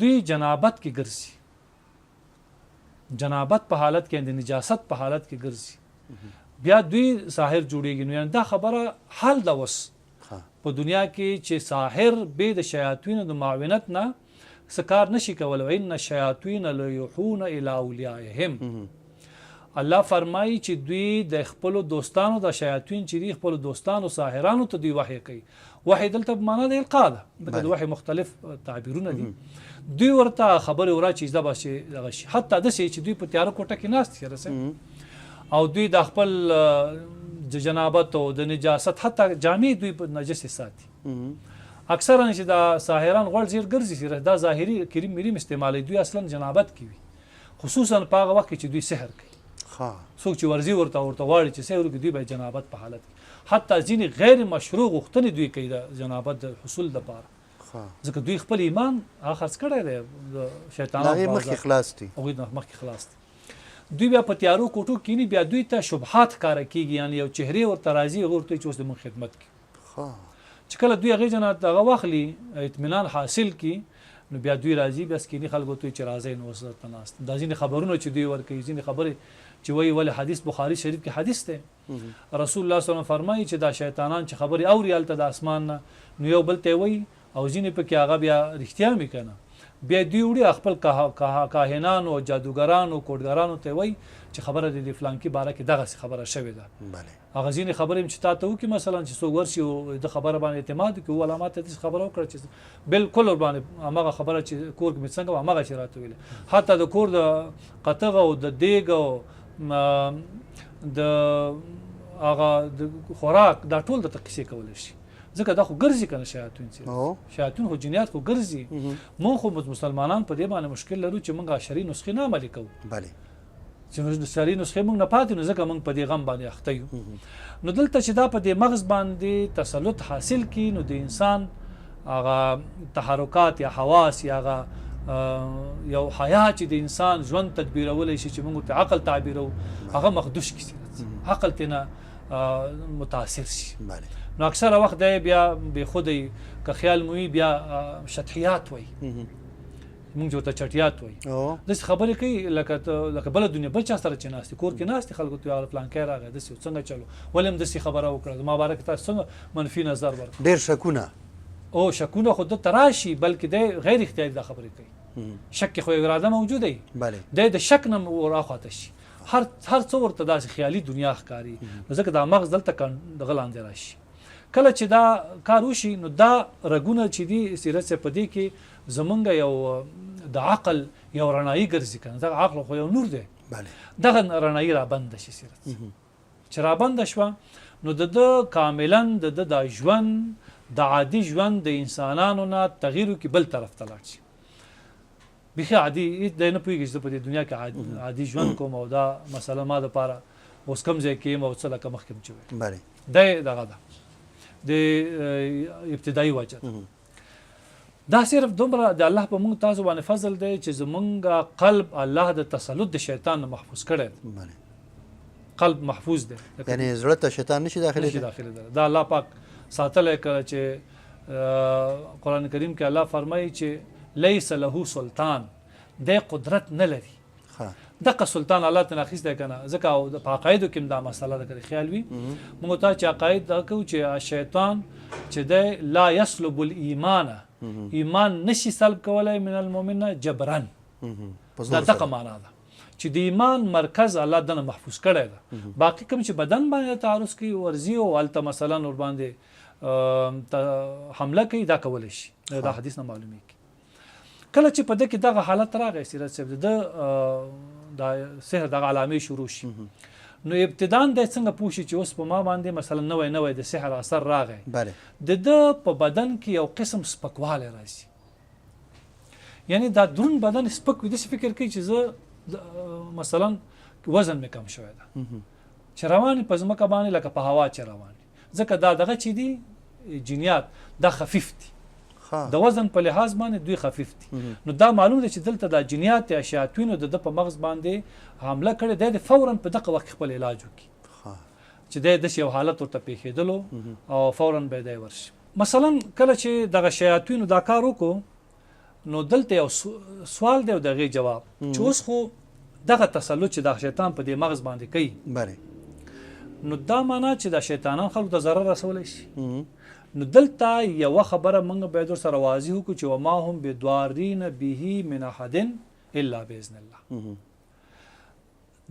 دوی جنابت کې ګرځي، جنابت په حالت کې، د نجاست په حالت کې ګرځي، بیا دوی ساحر جوړیږي. نو یعنې دا خبره حل ده اوس په دنیا کې چې ساحر بې د شیاطینو د معاونت نه څه کار نشي کولی. ان الشیاطین لیوحون الی اولیائهم، الله فرمایي چې دوی د خپلو دوستانو، د شیاطین چې دي خپلو دوستانو ساحرانو ته دوی وحی کوي. وحی دلته په معنا د القا ده، ځکه د وحی مختلف تعبیرونه دي. دوی ورته خبرې وراچي چې دا به شي دغه شي، حتی داسې چې دوی په تیاره کوټه کې ناست دي رسې، او دوی د خپل جنابت او د نجاست حتی جامې دوی په نجسې ساتي. اکثرا چې دا ساحران غوړ زیر ګرځي چې دا ظاهري کریم مریم استعمالوي، دوی اصلا جنابت کې وي، خصوصا په هغه وخت کې چې دوی سحر کوي. څوک چې ورځي ورته غواړي چې سحر وکړي، دوی به جنابت په حالت کې، حتی ځینې غیر مشروع غوښتنې دوی کوي د جنابت د حصول لپاره، ځکه دوی خپل ایمان هغه خرڅ کړی دی د شیطانانو هغې مخکې خلاص دي، هغوی مخکې خلاص دي. دوی بیا په تیارو کوټو کینی، بیا دوی ته شبهات ښکاره کیږي، یعنی یو چهرې ورته راځي، هغه ورته چې اوس د موږ خدمت کوي. چې کله دوی هغې جنات هغه واخلي، اطمینان حاصل کړي، نو بیا دوی راځي، بس کینی خلکو ته چې راځئ نو اوس درته ناست. دا ځینې خبرونه چې دوی ورکوي، ځینې خبرې چې وایي، ولې حدیث بخاري شریف کې حدیث دی، رسول الله صلی الله علیه وسلم فرمایي چې دا شیطانان چې خبرې اوري هلته د اسمان نه، نو یو بل ته وایي، او ځینې پکې هغه بیا رښتیا وي که نه، بیا دوی وړي خپل کاهنانو او جادوګرانو کوډګرانو ته وایي چې خبره د دې فلانکي باره کې دغسې خبره شوې ده. هغه ځینې خبرې هم چې تا ته وکړي، مثلا چې څوک ورشي او د خبره باندې اعتماد وکړي، ولا ما ته داسې خبره وکړه چې بالکل ورباندې هماغه خبره چې کور کې مې څنګه وه هماغه چې راته ویلې، حتی د کور د قطغ او د دیګ او د هغه د خوراک دا ټول درته قصې کولی شي، ځکه دا خو ګرځي که نه شیاطین، چې شیاطین خو جنیات خو ګرځي. مونږ خو مسلمانان په دې باندې مشکل لرو چې مونږ شرعي نسخې نه عملي کوو، چې شرعي نسخې مونږ نه پاتې، نو ځکه مونږ په دې غم باندې اخته یو. نو دلته چې دا په دې مغز باندې تسلط حاصل کړي، نو د انسان هغه تحرکات یا حواس یا هغه یو حیا چې د انسان ژوند تدبیرولی شي، چې مونږ ورته عقل تعبیرو، هغه مخدوش کړي، عقل ترې نه متاثر شي. نو اکثره وخت دی بیا بې خوده، که خیال مو وي بیا شطحیات وایي، مونږ ورته چټیات وایي، داسې خبرې کوي لکه بله دنیا بل چا سره چې ناست دي، کور کې ناست دي خلکو ته هغه فلانکی راغی داسې څنګه چلو، ولې هم داسې خبره وکړه، زما باره کې تاسو څنګه منفي نظر ورکړ. ډېر شکونه او شکونه خو ده ته راشي، بلکې دی غیر اختیاري دا خبرې کوي. شک کې خو یو اراده موجوده وي، دی د شک نه وراخواته شي، هر څه ورته داسې خیالي دنیا ښکاري، نو ځکه دا مغز دلته دغه لاندې راشي. کله چې دا کار وشي، نو دا رګونه چې دي سیرت صاحب، په دې کې زمونږ یو د عقل یو رڼایي ګرځي که نه، دغه عقل خو یو نور دی، دغه رڼایي رابنده شي سیرت صاحب. چې رابنده شوه، نو د ده کاملا د ده دا ژوند د عادي ژوند د انسانانو نه تغییر وکړي، بل طرف ته لاړ شي، بیخي عادي هېڅ دی نه پوهېږي چې زه په دې دنیا کې عادي ژوند کوم او دا مسله ما دپاره اوس کوم ځای کې یم او څه، لکه مخکې چې ویل دی دغه ده د ابتدایي وجه ده. دا صرف دومره د الله په مونږ تاسو باندې فضل دی چې زمونږ قلب الله د تسلط د شیطان نه محفوظ کړی دی. قلب محفوظ دی، یعنی زړه ته شیطان نشي داخلېدلی. دا الله پاک ساتلی کړه چې قرآن کریم کې الله فرمایي چې لیس له سلطان، دی قدرت نه لري. دغه سلطان الله ته اخیستی که نه، ځکه په عقایدو کې هم دا مسله ده، که خیال وي موږ ته چې عقاید دا کوو چې شیطان چې دی لا یسلب الایمان، ایمان نشي سلب کولی من المؤمن جبرا، دا دغه معنا ده چې د ایمان مرکز الله دنه محفوظ کړی ده. باقي کوم چې بدن باندې تعرض کوي ورځي او هلته مثلا ورباندې حمله کوي، دا کولی شي، دا حدیث نه معلومیږي. کله چې په ده کې دغه حالت راغی سیرت صاحب، د د سحر دغه علامې شروع شي، نو ابتدان دی څنګه پوه شي چې اوس په ما باندې مثلا نوی نوی د سحر اثر راغی، د ده په بدن کې یو قسم سپکوالی راځي، یعنی دا درون بدن سپک وي، داسې فکر کوي چې زه مثلا وزن مې کم شوی ده، چې روان په ځمکه باندې لکه په هوا چې روان، ځکه دا دغه چې دي جنیات دا خفیف دي، د وزن په لحاظ باندې دوی خفیف دي، نو دا معلوم ده چې دلته دا جنیات یا شیاطینو د ده په مغز باندې حمله کړې، دی فوراً په دغه وخت خپل علاج وکړي، چې دی داسې یو حالت ورته پېښېدلو او فوراً به دی ورشي. مثلا کله چې دغه شیاطینو دا کار وکړو، نو دلته یو سوال دی او د هغې جواب چې اوس خو دغه تسلط چې دا شیطان په دې مغز باندې کوي، نو دا معنا چې دا شیطانان خلکو ته ضرر رسولی شي. نو دلته یوه خبره موږ باید ورسره واضح وکړو چې وما هم بضارین به من احد الا باذن الله،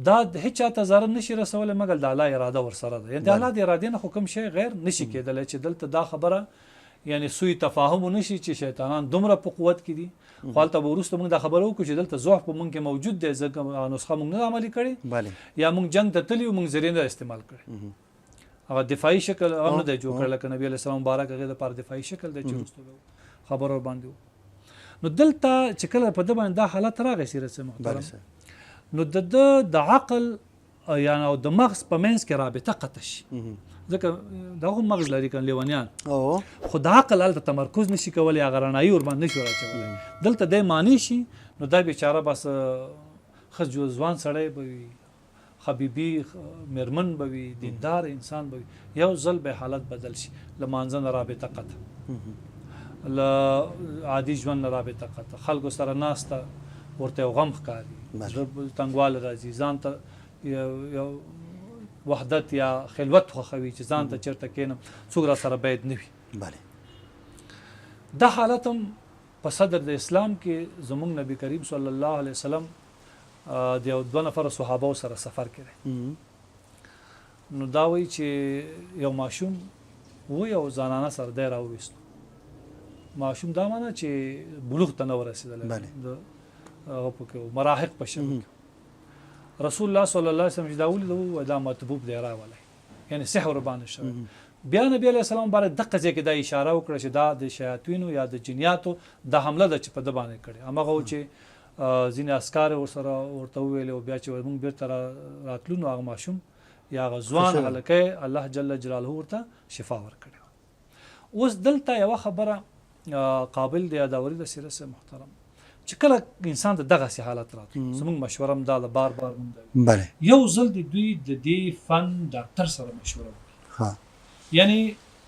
دا هیچا ته ضرر نشي رسولی مګر د الله اراده ورسره ده، یعنی د الله د ارادې نه خو کوم شی غیر نشي کېدلی چې دلته دا خبره یعنی سوء تفاهم ونشي چې شیطانان دومره په قوت کې دي. خو هلته به وروسته موږ دا خبره وکړو چې دلته ضعف په موږ کې موجود دی، ځکه نسخه موږ نه ده عملي کړې، یا موږ جنګ ته تللي یو، موږ ذریعې نه استعمال کړې، هغه دفاعي شکل هم نه دی جوړ کړی، لکه نبی علیه السلام مبارک هغې دپاره دفاعي شکل دی چې وروسته خبره ورباندې وکړو. نو دلته چې کله په ده باندې دا حالت راغی سیرت صاحب محترم، نو د ده د عقل یعنی او د مغز په منځ کې رابطه قطع شي. ځکه دا هم مغز لري کنه لیونیان، خو د عقل هلته تمرکز نشي کولی، هغه رڼایي ورباندې نشي وراچولی. دلته دی معنی شي، نو دا بیچاره بس ښه ځوان سړی به وي، ښه بیبي میرمن به وي، دیندار انسان به وي، یو ځل به حالت بدل شي، له مانځه نه رابطه قطع، له عادي ژوند نه رابطه قطع، خلکو سره ناسته ورته یو غم ښکاري، تنګواله راځي، ځان ته یو وحدت یا خلوت خوښوي چې ځان ته چېرته کښېنم، څوک را سره باید نه وي. بله دا حالت هم په صدر د اسلام کې زموږ نبی کریم صلی الله علیه وسلم د یو دوه نفره صحابه سره سفر کې دی. نو دا وایي چې یو ماشوم و یو زنانه سره دی راوویستو. ماشوم دا معنا چې بلوغ ته نه ورسېدلی، د هغه پکې مراهق په شکل کې. رسول الله صلی الله علیه وسلم چې دا ولید وویل دا مطبوب دی راولی، یعنی سحر باندې شوی. بیا نبی علیه السلام مبارک دقه ځای کې دا اشاره وکړه چې دا د شیاطینو یا د جنیاتو دا حمله ده چې په ده باندې کړې. همغه و چې ځینې اسکار یې ورسره ورته وویلې او بیا چې موږ بېرته راتلو نو هغه ماشوم یا هغه ځوان هلکی الله جل جلاله ورته شفا ورکړې وه. اوس دلته یوه خبره قابل د یادوري ده سیرت صاحب محترم، چې کله انسان ته دغسې حالت راتلو، زموږ مشوره هم دا ده، بار بار موږ دا یو ځل د دوی د دې فن ډاکټر سره مشوره وکړي. یعنی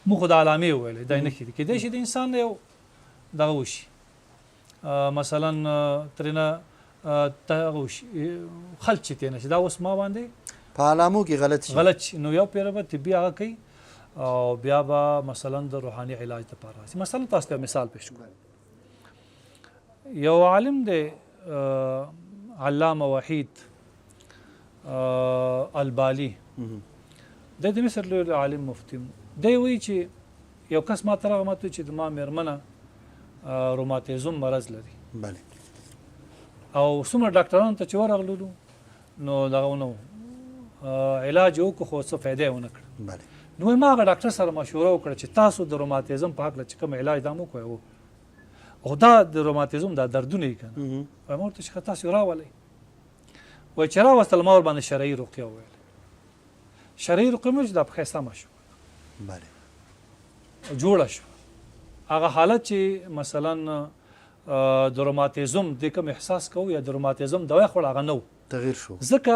موږ خو د علامې وویلې، دا نښې دي، کېدای شي د انسان یو دغه وشي، مثلا ترېنه دغه وشي، خلط چې ترې نه شي، دا اوس ما باندې په علامو کې غلط شي، غلط شي، نو یو پېره به طبي هغه کوي او بیا به مثلا د روحاني علاج لپاره راشي. مثلا تاسو ته مثال پېښ کړم، یو عالم دی علامه وحید البالي، دی د مصر لوی عالم مفتي دی. وایي چې یو کس ما ته راغی، ما ته چې د ما میرمنه روماتیزم مرض لري. بله. او څومره ډاکټرانو ته چې ورغللو نو دغه ونه علاج یې وکړو خو څه فایده یې ونه کړه. بله. نو ما هغه ډاکټر سره مشوره وکړه چې تاسو د روماتیزم په هکله چې کوم علاج دا مو کوی او دا د روماتیزم دا دردونه یې که نه، وایي ما ورته چې تاسو راولئ. وایي چې راوستل ما ورباندې شرعي رقیه وویل. شرعي رقیه مې چې دا پښه سمه شوه. بله. جوړه شوه. هغه حالت چې مثلا د روماتیزم د کوم احساس کوو یا د روماتیزم دوا خوړه هغه نه و، تغییر شو. ځکه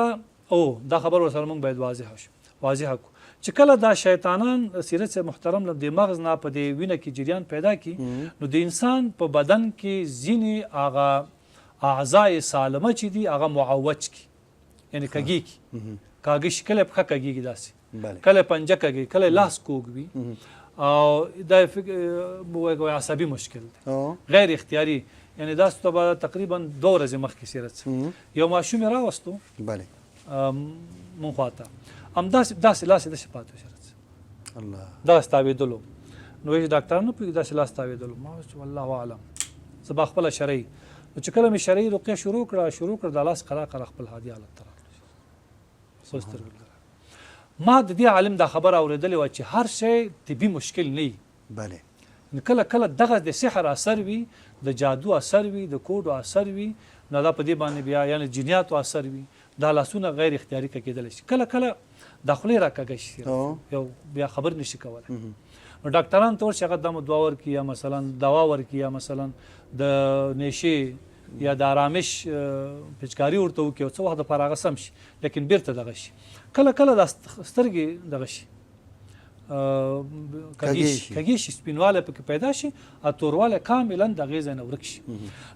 او دا خبر ورسره موږ باید واضح شو، واضح کړو چې کله دا شیطانان سیرت صاحب محترم له دې مغز نه په دې وینه کې جریان پیدا کړي، نو د انسان په بدن کې ځینې هغه اعضای سالمه چې دي هغه معوج کړي، یعنې کږېږي، کاږه شي، کله پښه کږېږي داسې، کله پنجه کږي، کله لاس کوږ وي، او دا وایي عصبي مشکل دی، غیر اختیاري. یعنې داسې ته به تقریبا 2 ورځې مخکې سیرت یو ماشوم یې راوستو مونږ خواته، همداسې داسې لاس یې داسې پاتې و سیرت، داسې تاوېدلو. نو وایي چې ډاکټران نه پوهېږي داسې لاس تاوېدلو. ما وویل چې والله اعلم، زه به خپله شرعي. نو چې کله مې شرعي رقیه شروع کړه دا لاس قرار قرار خپل عادي حالت ته راغلی. ما د دې عالم دا خبره اورېدلې وه چې هر شی طبي مشکل نه وي. بله. نو کله کله دغه د سحر اثر وي، د جادو اثر وي، د کوډو اثر وي، نو دا په دې باندې بیا یعنې جنیاتو اثر وي، دا لاسونه غیر اختیاري کېدلی شي. کله کله دا خولې را کږه شي، یو بیا خبر نشي کولی. نو ډاکټران ته ورشي، هغه دمو دوا ورکړي، یا مثلا دوا ورکړي، یا مثلا د نیشې یا د آرامش پیچکاري ورته وکړي، او څه وخت دپاره هغه سم شي، لیکن بیرته دغه شي. کله کله دا سترګې دغه شي، کږې شي، سپینوالی پکې پیدا شي او توروالی کاملا د هغې ځای نه ورک شي.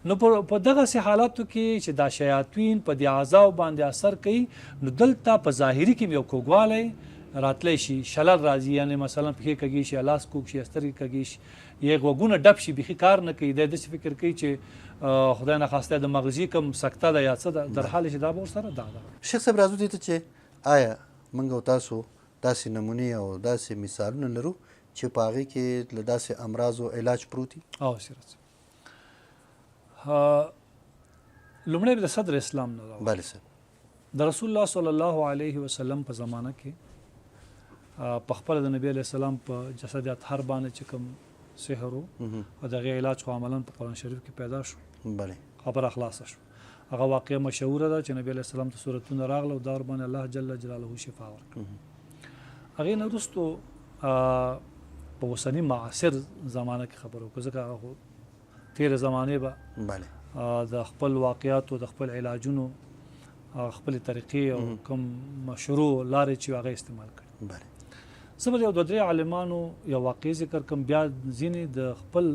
نو په دغسې حالاتو کې چې دا شیاطین په دې اعضاو باندې اثر کوي، نو دلته په ظاهري کې یو کوږوالی راتلی شي، شلل راځي، یعنې مثلا پښې کږې شي، لاس کوږ شي، سترګې کږې شي، یا غوږونه ډب شي، بیخي کار نه کوي. دی داسې فکر کوي چې خدای نخواسته د مغزي کوم سکته ده یا څه ده، در حال چې دا به ورسره دا ده. شیخ صاحب راځو دې ته چې آیا موږ او تاسو داسې نمونې او داسې مثالونه لرو چې په هغې کې له داسې امراضو علاج پروت وي؟ او سیرت صاحب، لومړی به د صدر اسلام نه راوړو. بله صاحب. د رسول الله صلی الله علیه وسلم په زمانه کې په خپله د نبی علیه السلام په جسد اطهر باندې چې کوم سحر و او د هغې علاج خو عملا په قرآن شریف کې پیدا شو. بله. خبره خلاصه شو. هغه واقعه مشهوره ده چې نبی علیه السلام ته سورتونه راغله او دا ورباندې الله جل جلاله شفا ورکړه. هغې نه وروسته په اوسني معاصر زمانه کې خبرو کو، ځکه هغه خو تېرې زمانې به بله د خپل واقعاتو، د خپل علاجونو خپلې طریقې او کوم مشروع لارې چې هغه استعمال کړي. بله زه به یو دوه درې عالمانو یو واقع ذکر کوم، بیا ځینې د خپل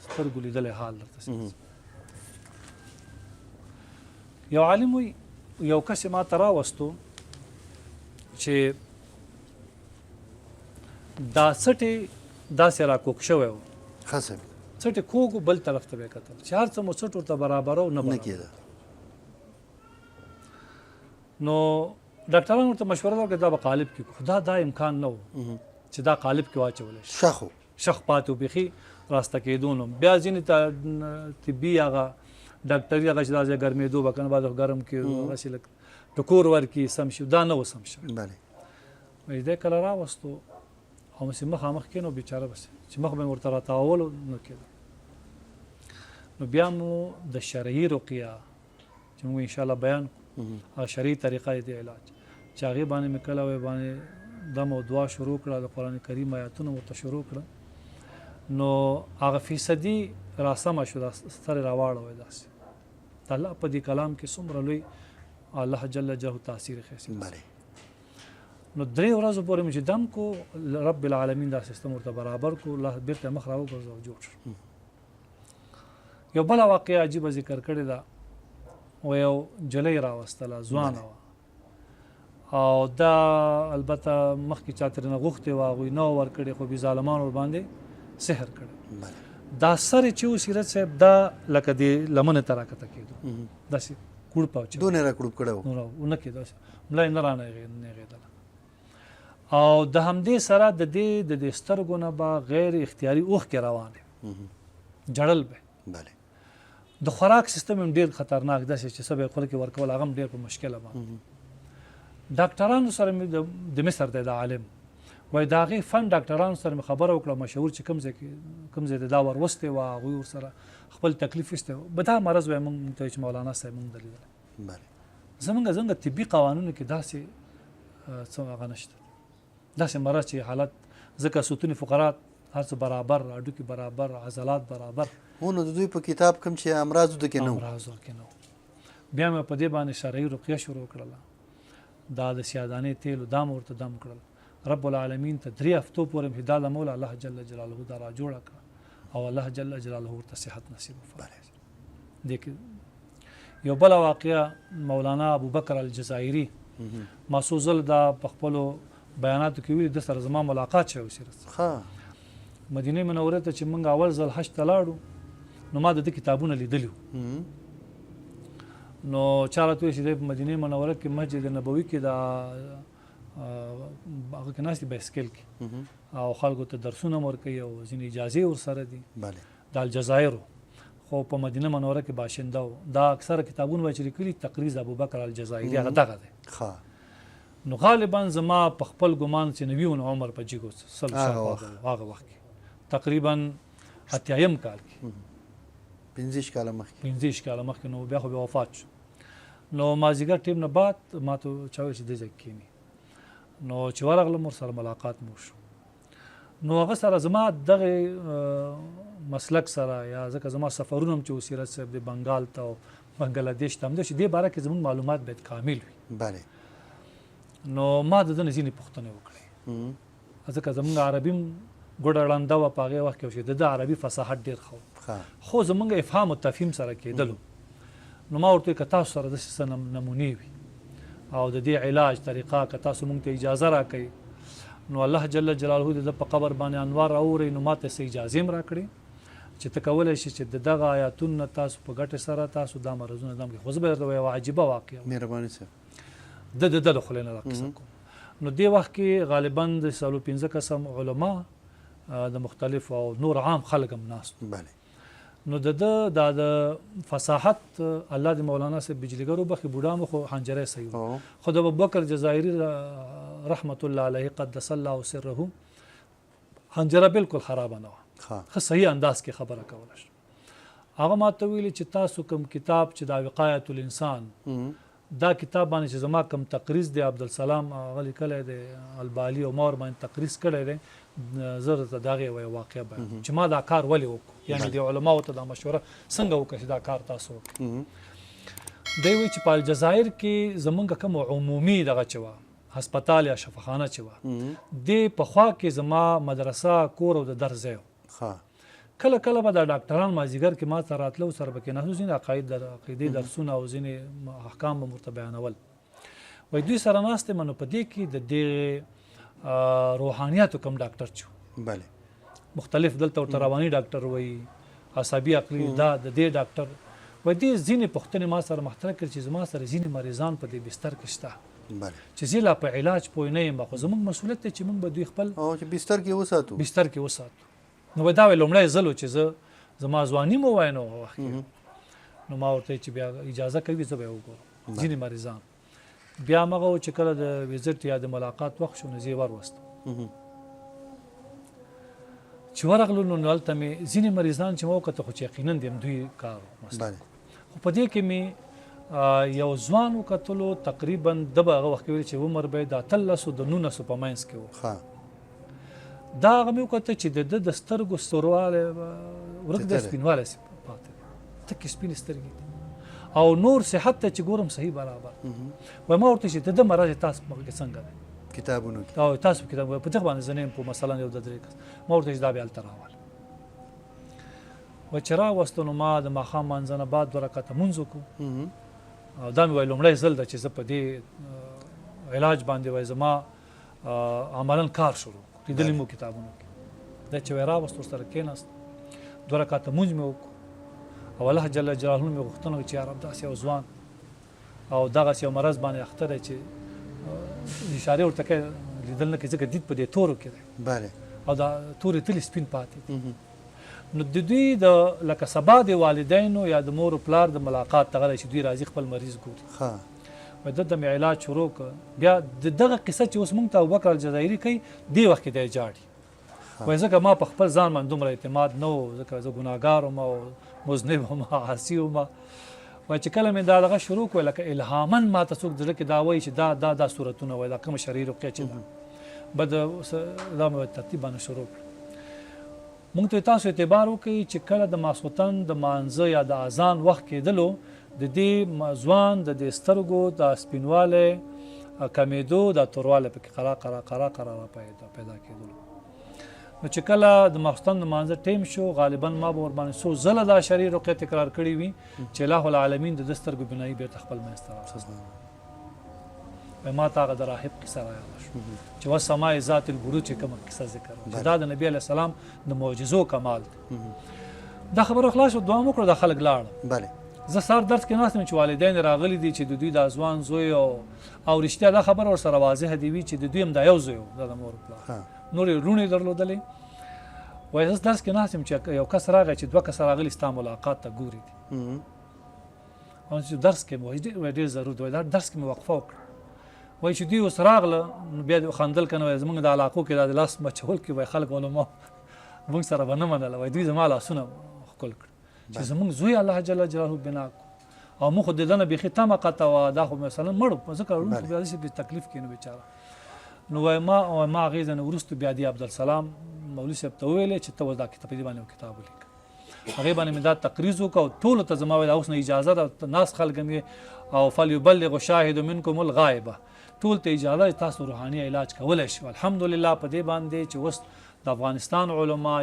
سترګو لیدلی حال درته. یو عالم وی، یو کس ما ته راوستو چې دا څټې داسې راکوږ شوی و، ښه صاحب، څټې کوږ بل طرف ته به یې کتل چې هر څه مو څټ ورته برابرو نه نه کېده. نو ډاکټرانو ورته مشوره ورکړه دا به قالب کې کړو، خو دا امکان نه و چې دا قالب کې واچول شي، شخ و، شخ پاتې و، بیخي راسته کېدو. نو بیا ځینې طبي هغه ډاکټري هغه چې دا ځای ګرمېدو به که نه بعد ګرم کېدو، هغسې لږ ټکور ورکړي سم شي، دا نه و سم شوی. بله وایي دی کله راوستو او همسې مخامخ کښېنو، بېچاره بس چې مخ به مې ورته راتاولو نه کېده. نو بیا مو د شرعي رقیه چې موږ انشاءالله بیان کړو، هغه شرعي طریقه د علاج چې هغې باندې مې کله وایي باندې دم او دعا شروع کړه، د قرآن کریم آیاتونه ورته شروع کړه، نو هغه فیصدي راسمه شو، دا سترې راواړوی داسې. د الله په دې کلام کې څومره لوی الله جل جلاله تاثیر ښیي. بله نو درې ورځو پورې مې چې دم کو، رب العالمین دا سیستم ورته برابر کو، الله بېرته مخ راوګرځاوه جوړ شو. یو بله واقعه عجیبه ذکر کړې ده، و یو جلۍ راوستله، ځوانه وه، او دا البته مخکې چا ترېنه غوښتې وه، هغوی نه وه ورکړې، خو بې ظالمانو ورباندې سحر کړی. دا سر یې چې و سیرت صاحب، دا لکه دې لمنې ته راکښته کېدو، داسې کوړپ او چې دونه یې راکړوپ کړی و، نور ونه کېده، داسې ملا یې نه رانغېدله. او د همدې سره د دې سترګو نه به غیر اختیاري اوښکې روانې، جړل به. بله د خوراک سیستم هم ډېر خطرناک، داسې چې څه به یې خوله کې ورکول هغه هم ډېر په مشکله باندې. ډاکټرانو سره مې د مصر دی دا عالم وایي، د هغې فن ډاکټرانو سره مې خبره وکړه، مشهور چې کوم ځای دا وروستې وه، هغوی ورسره خپل تکلیف ایستی و. به دا مرض وایي موږ ته چې مولانا صاحب موږ ده لیدلی. بله زمونږ طبي قوانینو کې داسې څه هغه نشته، داسې مرض چې حالت، ځکه ستوني فقرات هر څه برابر، هډوکي برابر، عضلات برابر. هو نو د دوی په کتاب کوم چې امراض د کې نه و، امراض کې نه و. بیا مې په دې باندې شرعي رقیه شروع کړله، دا د سیادانې تیلو دا مې ورته دم کړل. رب العالمین ته درې هفتو پورې مې دا دموله، الله جل جلاله دا را جوړه کړه او الله جل جلاله ورته صحت نصیب وفرمایي. دې کې یو بله واقعه، مولانا ابوبکر الجزایري، ما څو ځل دا په خپلو بیاناتو کې ویلي، ده سره زما ملاقات شوی سیرت. ښه. مدینې منورې ته چې موږ اول ځل حج ته لاړو، نو ما د ده کتابونه لیدلي وو. نو چا راته وویل چې دی په مدینې منوره کې مسجد نبوي کې دا هغه کې ناست دی بایسکل کې، او خلکو ته درسونه هم ورکوي او ځینې اجازې ورسره دي. بله. د الجزایر خو په مدینه منوره کې باشنده و. دا اکثره کتابونه به چې لیکلي تقریظ ابوبکر الجزایري هغه دغه دی. ښه. نو غالبا زما په خپل ګمان چې نوي ونه عمر په جګو سل هغه شاوخوا وخت. هغه وخت کې تقریبا اتیایم کال کې، 25 کاله مخکې. 25 کاله مخکې. نو بیا خو بیا وفات شو. نو مازدیګر ټیم نه بعد ما ته چا وویل چې دې ځای کې کښېني. نو چې ورغلم ورسره ملاقات مو وشو. نو هغه سره زما دغه مسلک سره، یا ځکه زما سفرونه هم چې و سیرت صاحب د بنګال ته او بنګلادیش ته هم دی، چې دې باره کې زموږ معلومات باید کامل وي. بله. نو ما د ده نه ځینې پوښتنې وکړې، ځکه زموږ عربي هم ګوډه ړنده وه په هغې وخت کې، چې د ده عربي فصاحت ډېر ښه و، خو زموږ افهام او تفهیم سره کېدلو. نو ما ورته وویل که تاسو سره داسې څه نمونې وي او د دې علاج طریقه که تاسو موږ ته اجازه راکړئ، نو الله جل جلاله د ده په قبر باندې انوار راوورئ، نو ما ته څه اجازې هم راکړي چې ته کولی شې چې د دغه آیاتونو نه تاسو په ګټې سره تاسو دا مرضونه دم کړئ. خو زه به درته یوه عجیبه واقعه ووایم. مهرباني صاحب. د ده له خولې نه دا قصه کوم. نو دې وخت کې غالبا د څلور پنځه کسه علما د مختلفو او نور عام خلک هم ناست وو. بله. نو د ده دا د فصاحت الله د مولانا صاحب بجلیګر وبخښي، بوډا مو خو حنجره یې صحیح وه، خو د ابوبکر جزایري رحمت الله علیه قدس الله سره حنجره بالکل خرابه نه وه، ښه صحیح انداز کې خبره کوله شو. هغه ما ته ویلي چې تاسو کوم کتاب چې دا وقایت الانسان دا کتاب باندې چې زما کوم تقریظ دی عبدالسلام هغه لیکلی دی البالي او ما ورباندې تقریظ کړی دی، زه درته د هغې یوه واقعه بیان چې ما دا کار ولې وکړو، یعنې د علماو ته دا مشوره څنګه وکړه چې دا کار تاسو وکړئ. دی وایي چې په الجزایر کې زمونږ کوم عمومي دغه چې وه هسپتال یا شفاخانه چې وه، دې په خوا کې زما مدرسه، کور او د درس ځای و. کله کله به دا ډاکټران مازیګر کې ما ته راتله او سره به کېناستو، ځینې عقاید د عقیدې درسونه او ځینې احکام به مو ورته بیانول. وایي دوی سره ناست یم، نو په دې کې د دې روحانیاتو کوم ډاکټر چې و، بله مختلف دلته ورته رواني ډاکټر وایي، عصبي عقلي، دا د دې ډاکټر وایي دې ځینې پوښتنې ما سره مطرح کړې چې زما سره ځینې مریضان په دې بستر کې شته چې زه لا په علاج پوه نه یم، خو زموږ مسؤلیت دی چې موږ به دوی خپل او چې بستر کې وساتو، بستر کې وساتو. نو دا وایي لومړی ځل و چې زه زما ځواني مو وایي نو وخت کې، نو ما ورته چې بیا اجازه کوي زه به یې وګورم ځینې مریضان. بیا همغه و چې کله د ویزټ یا د ملاقات وخت شو، نو زه یې وروستم. چې ورغلو نو هلته مې ځینې مریضان چې ما وکتل، خو چې یقینا د همدوی کار و مثلا، خو په دې کې مې یو ځوان وکتلو، تقریبا ده به هغه وخت کې ویل چې عمر به یې د 18 د 19 په منځ کې و. دا هغه مې وکتل چې د ده د سترګو ستوروالی ورک دی، سپینوالی پاتې دی، تکې سپینې سترګې دي او نور صحت ته چې ګورم صحیح برابر. وایي ما ورته چې د ده مرض تاسو په مخ کې څنګه دی؟ کتابونو کې. او تاسو په کتاب په دغه باندې زه نه یم پوه، مثلا یو د درې کس ما ورته چې دا بیا هلته راوله. وایي چې راوستو نو ما د ماښام لمانځه نه بعد 2 رکعته لمونځ وکړو. او دا مې وایي لومړی ځل ده چې زه په دې علاج باندې وایي زما عملاً کار شروع کړو، لیدلي مو کتابونو کې. دا چې وایي راوست ورسره کېناست، 2 رکعته لمونځ مې وکړو او الله جل جلاله مې غوښتنه وکړه چې یا رب داسې یو ځوان او دغسې یو مرض باندې اخته دی چې اشارې ورته کوي لیدل نه کوي، ځکه دید په دې تورو کې دی او دا تورې تلې سپین پاتې دي. نو د دوی د لکه سبا د والدینو یا د مور و پلار د ملاقات دغه دی چې دوی راځي خپل مریض ګوري. وایي دلته مې علاج شروع کړ. بیا د دغه قصه چې اوس مونږ ته ابوبکر الجزایري کوي دې وخت کې دی جاړي. وایي ځکه ما په خپل ځان باندې دومره اعتماد نه و، ځکه زه ګناهګار وم او مذنب وم، عاصي وم. وایي چې کله مې دا دغه شروع کړ، لکه الهاماً ما ته څوک زړه کې دا وایي چې دا دا دا صورتونه وایي، دا کومه شرعي رقیه چې ده بد دا مې ترتیب باندې شروع کړ. مونږ ته تاسو اعتبار وکړئ چې کله د ماسخوتن د مانځه یا د اذان وخت کېدلو، د دې ځوان د دې سترګو د سپینوالی کمېدو، دا توروالی پکې قرار قرار قرار قرار را پیدا کېدلو. نو چې کله د ماسخوتن د مانځه ټیم شو، غالباً ما به ورباندې څو ځله دا شرعي رقیه تکرار کړې وي چې الٰه العالمین د ده سترګو بنایي بېرته خپل منځ ته راوسته. وایي ما ته هغه د راهب قصه را یاده شوه چې والسماء ذات البروج چې کومه قصه ذکر وه، چې دا د نبی علیه السلام د معجزو کمال دی. دا خبره خلاص شوه، دعا مو وکړه، دا خلک لاړل. زه سهار درس کې ناست یم چې والدین راغلي دي چې د دوی دا ځوان زوی او رښتیا دا خبره ورسره واضحه دی وي چې د دوی هم دا یو زوی و، دا د مور پلار، نور یې لوڼې درلودلې. وایي زه درس کې ناست یم چې یو کس راغی چې 2 کسه راغلي ستا ملاقات ته ګوري دي. او چې درس کې مې وایي وایي ډېر ضرور دی، وایي دا درس کې مې وقفه وکړه. وایي چې دوی اوس راغله نو بیا دې خندل که نه، وایي زموږ د علاقو کې دا د لاس مچول کې وایي خلک علما موږ سره به نه منله، وایي دوی زما لاسونه ښکل کړل چې زموږ زوی الله جل جلاله بنا کړو او موږ خو د ده نه بیخي تمه قطع وه، دا خو مثلا مړ و، ځکه ړوند خو بیا داسې بې تکلیف کې نو بېچاره. نو وایي ما هغې ځای نه وروسته بیا دې عبدالسلام مولوي صاحب ته وویلې چې ته اوس دا کتاب په دې باندې یو کتاب ولیکه. هغې باندې مې دا تقریظ وکړ او ټولو ته زما ویل اوس نه اجازه ده، ناست خلک هم یې او فلیبلغ شاهد منکم الغایبه، ټول ته اجازه ده تاسو روحاني علاج کولی شئ. الحمدلله په دې باندې چې اوس د افغانستان علما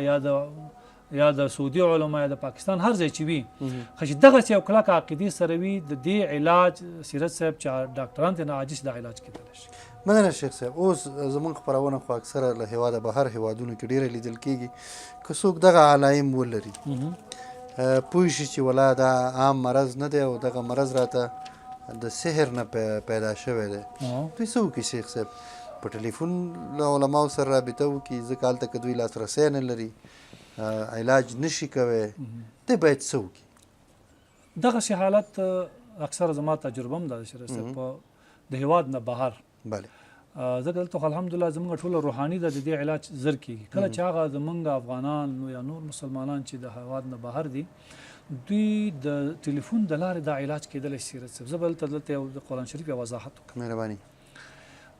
یا د سعودي علما یا د پاکستان هر ځای چې وي، خو چې دغسې یو کلکه عقیدې سره وي د دې علاج سیرت صاحب چې ډاکټران ترې نه عاجز دا علاج کېدلی شي. مننه شیخ صاحب. اوس زمونږ خپرونه خو اکثره له هېواده بهر هېوادونو کې ډېره لیدل کېږي، که څوک دغه علایم ولري پوه شي چې ولا دا عام مرض نه دی او دغه مرض راته د سحر نه پیدا شوی دی، دوی څه وکړي شیخ صاحب؟ په ټلیفون له علماو سره رابطه وکړي، ځکه هلته که دوی لاسرسی نه لري علاج نشي کوی، دی باید څه وکړي؟ دغسې حالت اکثره زما تجربه هم ده چې په د هېواد نه بهر، ځکه دلته خو الحمدلله زمونږ ټوله روحاني ده، د دې علاج زر کېږي. کله چې هغه زمونږ افغانان یا نور مسلمانان چې د هېواد نه بهر دي، دوی د ټلیفون د لارې دا علاج کېدلی شي سیرت صاحب. زه به دلته دلته یو د قرآن شریف یو وضاحت وکړم. مهرباني.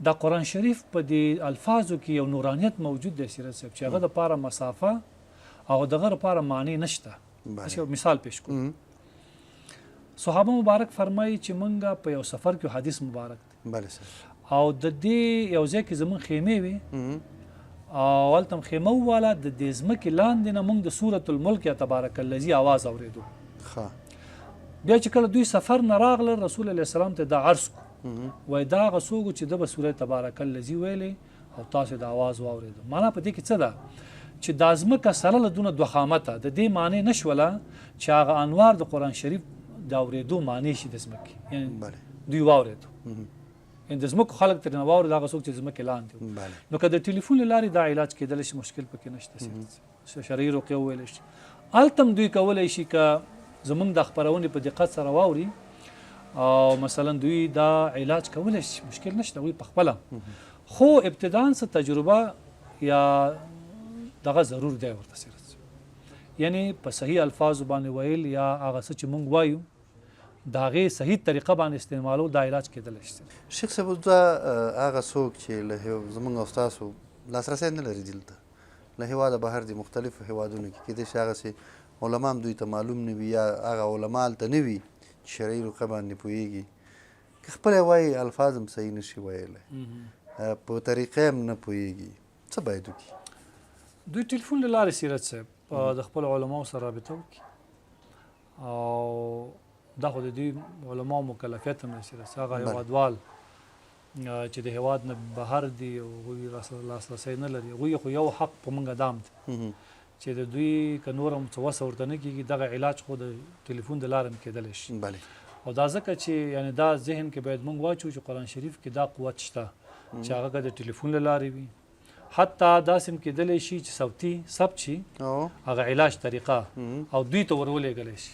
دا قرآن شریف په دې الفاظو کې یو نورانیت موجود دی سیرت صاحب، چې هغه د پاره مسافه او دغه لپاره معنی نشته. داسې یو مثال پیش کوم. صحابه مبارک فرمایي چې مونږ په یو سفر کې، حدیث مبارک دی، بله سر، او د دې یو ځای کې زمونږ خیمې وي او هلته هم خیمه وواله، د دې ځمکې لاندې نه مونږ د سورة الملک یا تبارک الذي आवाز اورېدو. بیا چې کله دوی سفر نه راغله، رسول علیه السلام ته دا عرض کو، وای دا هغه څوک چې ده به سوره تبارک الذي ویلې او تاسو د आवाز واورېدو. معنا په دې کې څه ده چې دا ځمکه سره له دونه دوخامته د دې معنی نشوله چې هغه انوار د قرآن شریف د اورېدو معنی شي د ځمکې، یعنی دوی واورېدو، یعنی د ځمکو خلک ترېنه واورېدل، هغه څوک چې د ځمکې لاندې وو. نو که د ټلیفون له لارې دا علاج کېدلی شي، مشکل پکې نشته، شرعي رقیه وویلی شي. هلته هم دوی کولی شي که زمونږ دا خپرونې په دقت سره واوري او مثلا دوی دا علاج کولی شي، مشکل نشته، هغوی په خپله، خو ابتداً څه تجربه یا دغه ضرور دی ورته سیرت، یعنی په صحیح الفاظو باندې ویل یا هغه څه چې مونږ وایو د هغې صحیح طریقه باندې استعمالول، دا علاج کېدلی شي. شیخ صاحب، دا هغه څوک چې له زمونږ او ستاسو لاسرسی نه لري، دلته له هېواده بهر دي، مختلفو هېوادونو کې، کېدای شي هغسې علما هم دوی ته معلوم نه وي یا هغه علما هلته نه وي چې شرعي رقیه باندې پوهېږي، که خپله وایي الفاظ هم صحیح نه شي ویلی، په طریقه هم نه پوهېږي، څه باید وکړي؟ دوی ټلیفون له لارې سیرت صاحب د خپلو علماو سره رابطه وکړي، او دا خو د دوی علماو مکلفیت هم دی سیرت صاحب. هغه هېوادوال چې د هېواد نه بهر دي او هغوی لاسرسی نه لري، هغوی خو یو حق په موږ دام دی چې د دوی که نور هم څه وسه ورته نه کېږي، دغه علاج خو د ټلیفون د لارې هم کېدلی شي. او دا ځکه چې یعنی دا ذهن کې باید موږ واچو چې قرآن شریف کې دا قوت شته چې هغه که د ټلیفون له لارې وي، حتی داسې هم کېدلی شي چې صوتي ثبت شي هغه علاج طریقه او دوی ته ورولېږلی شي،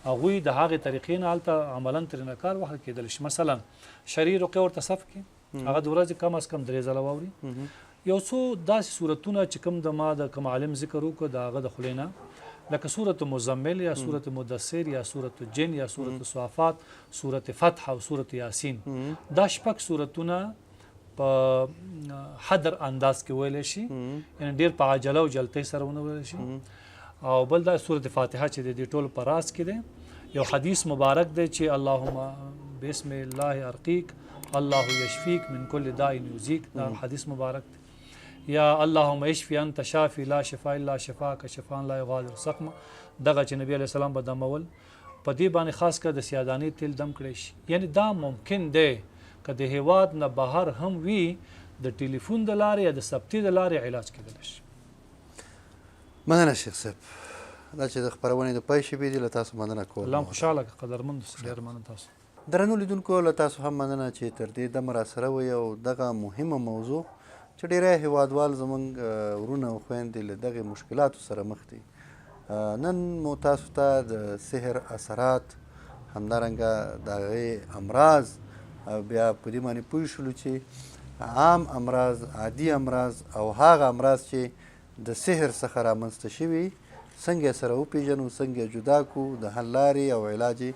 هغوی د هغې طریقې نه هلته عملاً ترېنه کار واخلي کېدلی شي. مثلا شرعي رقیه ورته ثبت کړي، هغه د ورځې کم از کم 3 ځله واوري، یو څو داسې صورتونه چې کوم د ما د کوم عالم ذکر وکړو د هغه د خولې نه، لکه سورة مزمل یا سورة مدثر یا سورة جن یا سورة صافات، سورة فتح او سورة یاسین، دا شپږ سورتونه په حدر انداز کې ویلی شي، یعنی ډېر په عجله او جلتۍ سره ونه ویلی شي. او بل دا سورة فاتحه چې د دې ټولو په راز کې دی، یو حدیث مبارک دی چې اللهم بسم الله ارقیک الله یشفیک من کل داء یؤذیک، دا حدیث مبارک دی. یا اللهم اشفی انت شافی لا شفا الا شفاک شفاء لا یغادر سقما، دغه چې نبی علیه السلام به دمول په دې باندې خاص کر د سیادانې تیل دم کړی شي. یعنی دا ممکن دی که د هېواد نه بهر هم وي، د ټلیفون د لارې یا د ثبتي د لارې علاج کېدلی شي. مننه شیخ صاحب، دا چې د خپرونې د پای شېبې دي، له تاسو مننه کوم. الله خوشحاله کړه، قدرمند اوسئ، ډېر مننه تاسو. درنو لیدونکو، له تاسو هم مننه چې تر دې دمه راسره وئ او دغه مهمه موضوع چې ډېری هېوادوال زموږ وروڼه او خویندې له دغې مشکلاتو سره مخ دي، نن مو تاسو ته د سحر اثرات، همدارنګه د هغې امراض، او بیا په دې باندې پوه شولو چې عام امراض، عادي امراض او هغه امراض چې د سحر څخه رامنځته شوي څنګه یې سره وپېژنو، څنګه یې جدا کړو، د حل لارې او علاج یې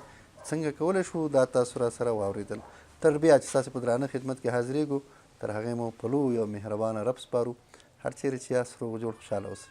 څنګه کولی شو، دا تاسو را سره واورېدل. تر بیا چې ستاسې په درانه خدمت کې حاضرېږو، تر هغې مو په لوی او مهربانه رب سپارو. هر چیرې چې یاست روغ جوړ خوشحاله اوسئ.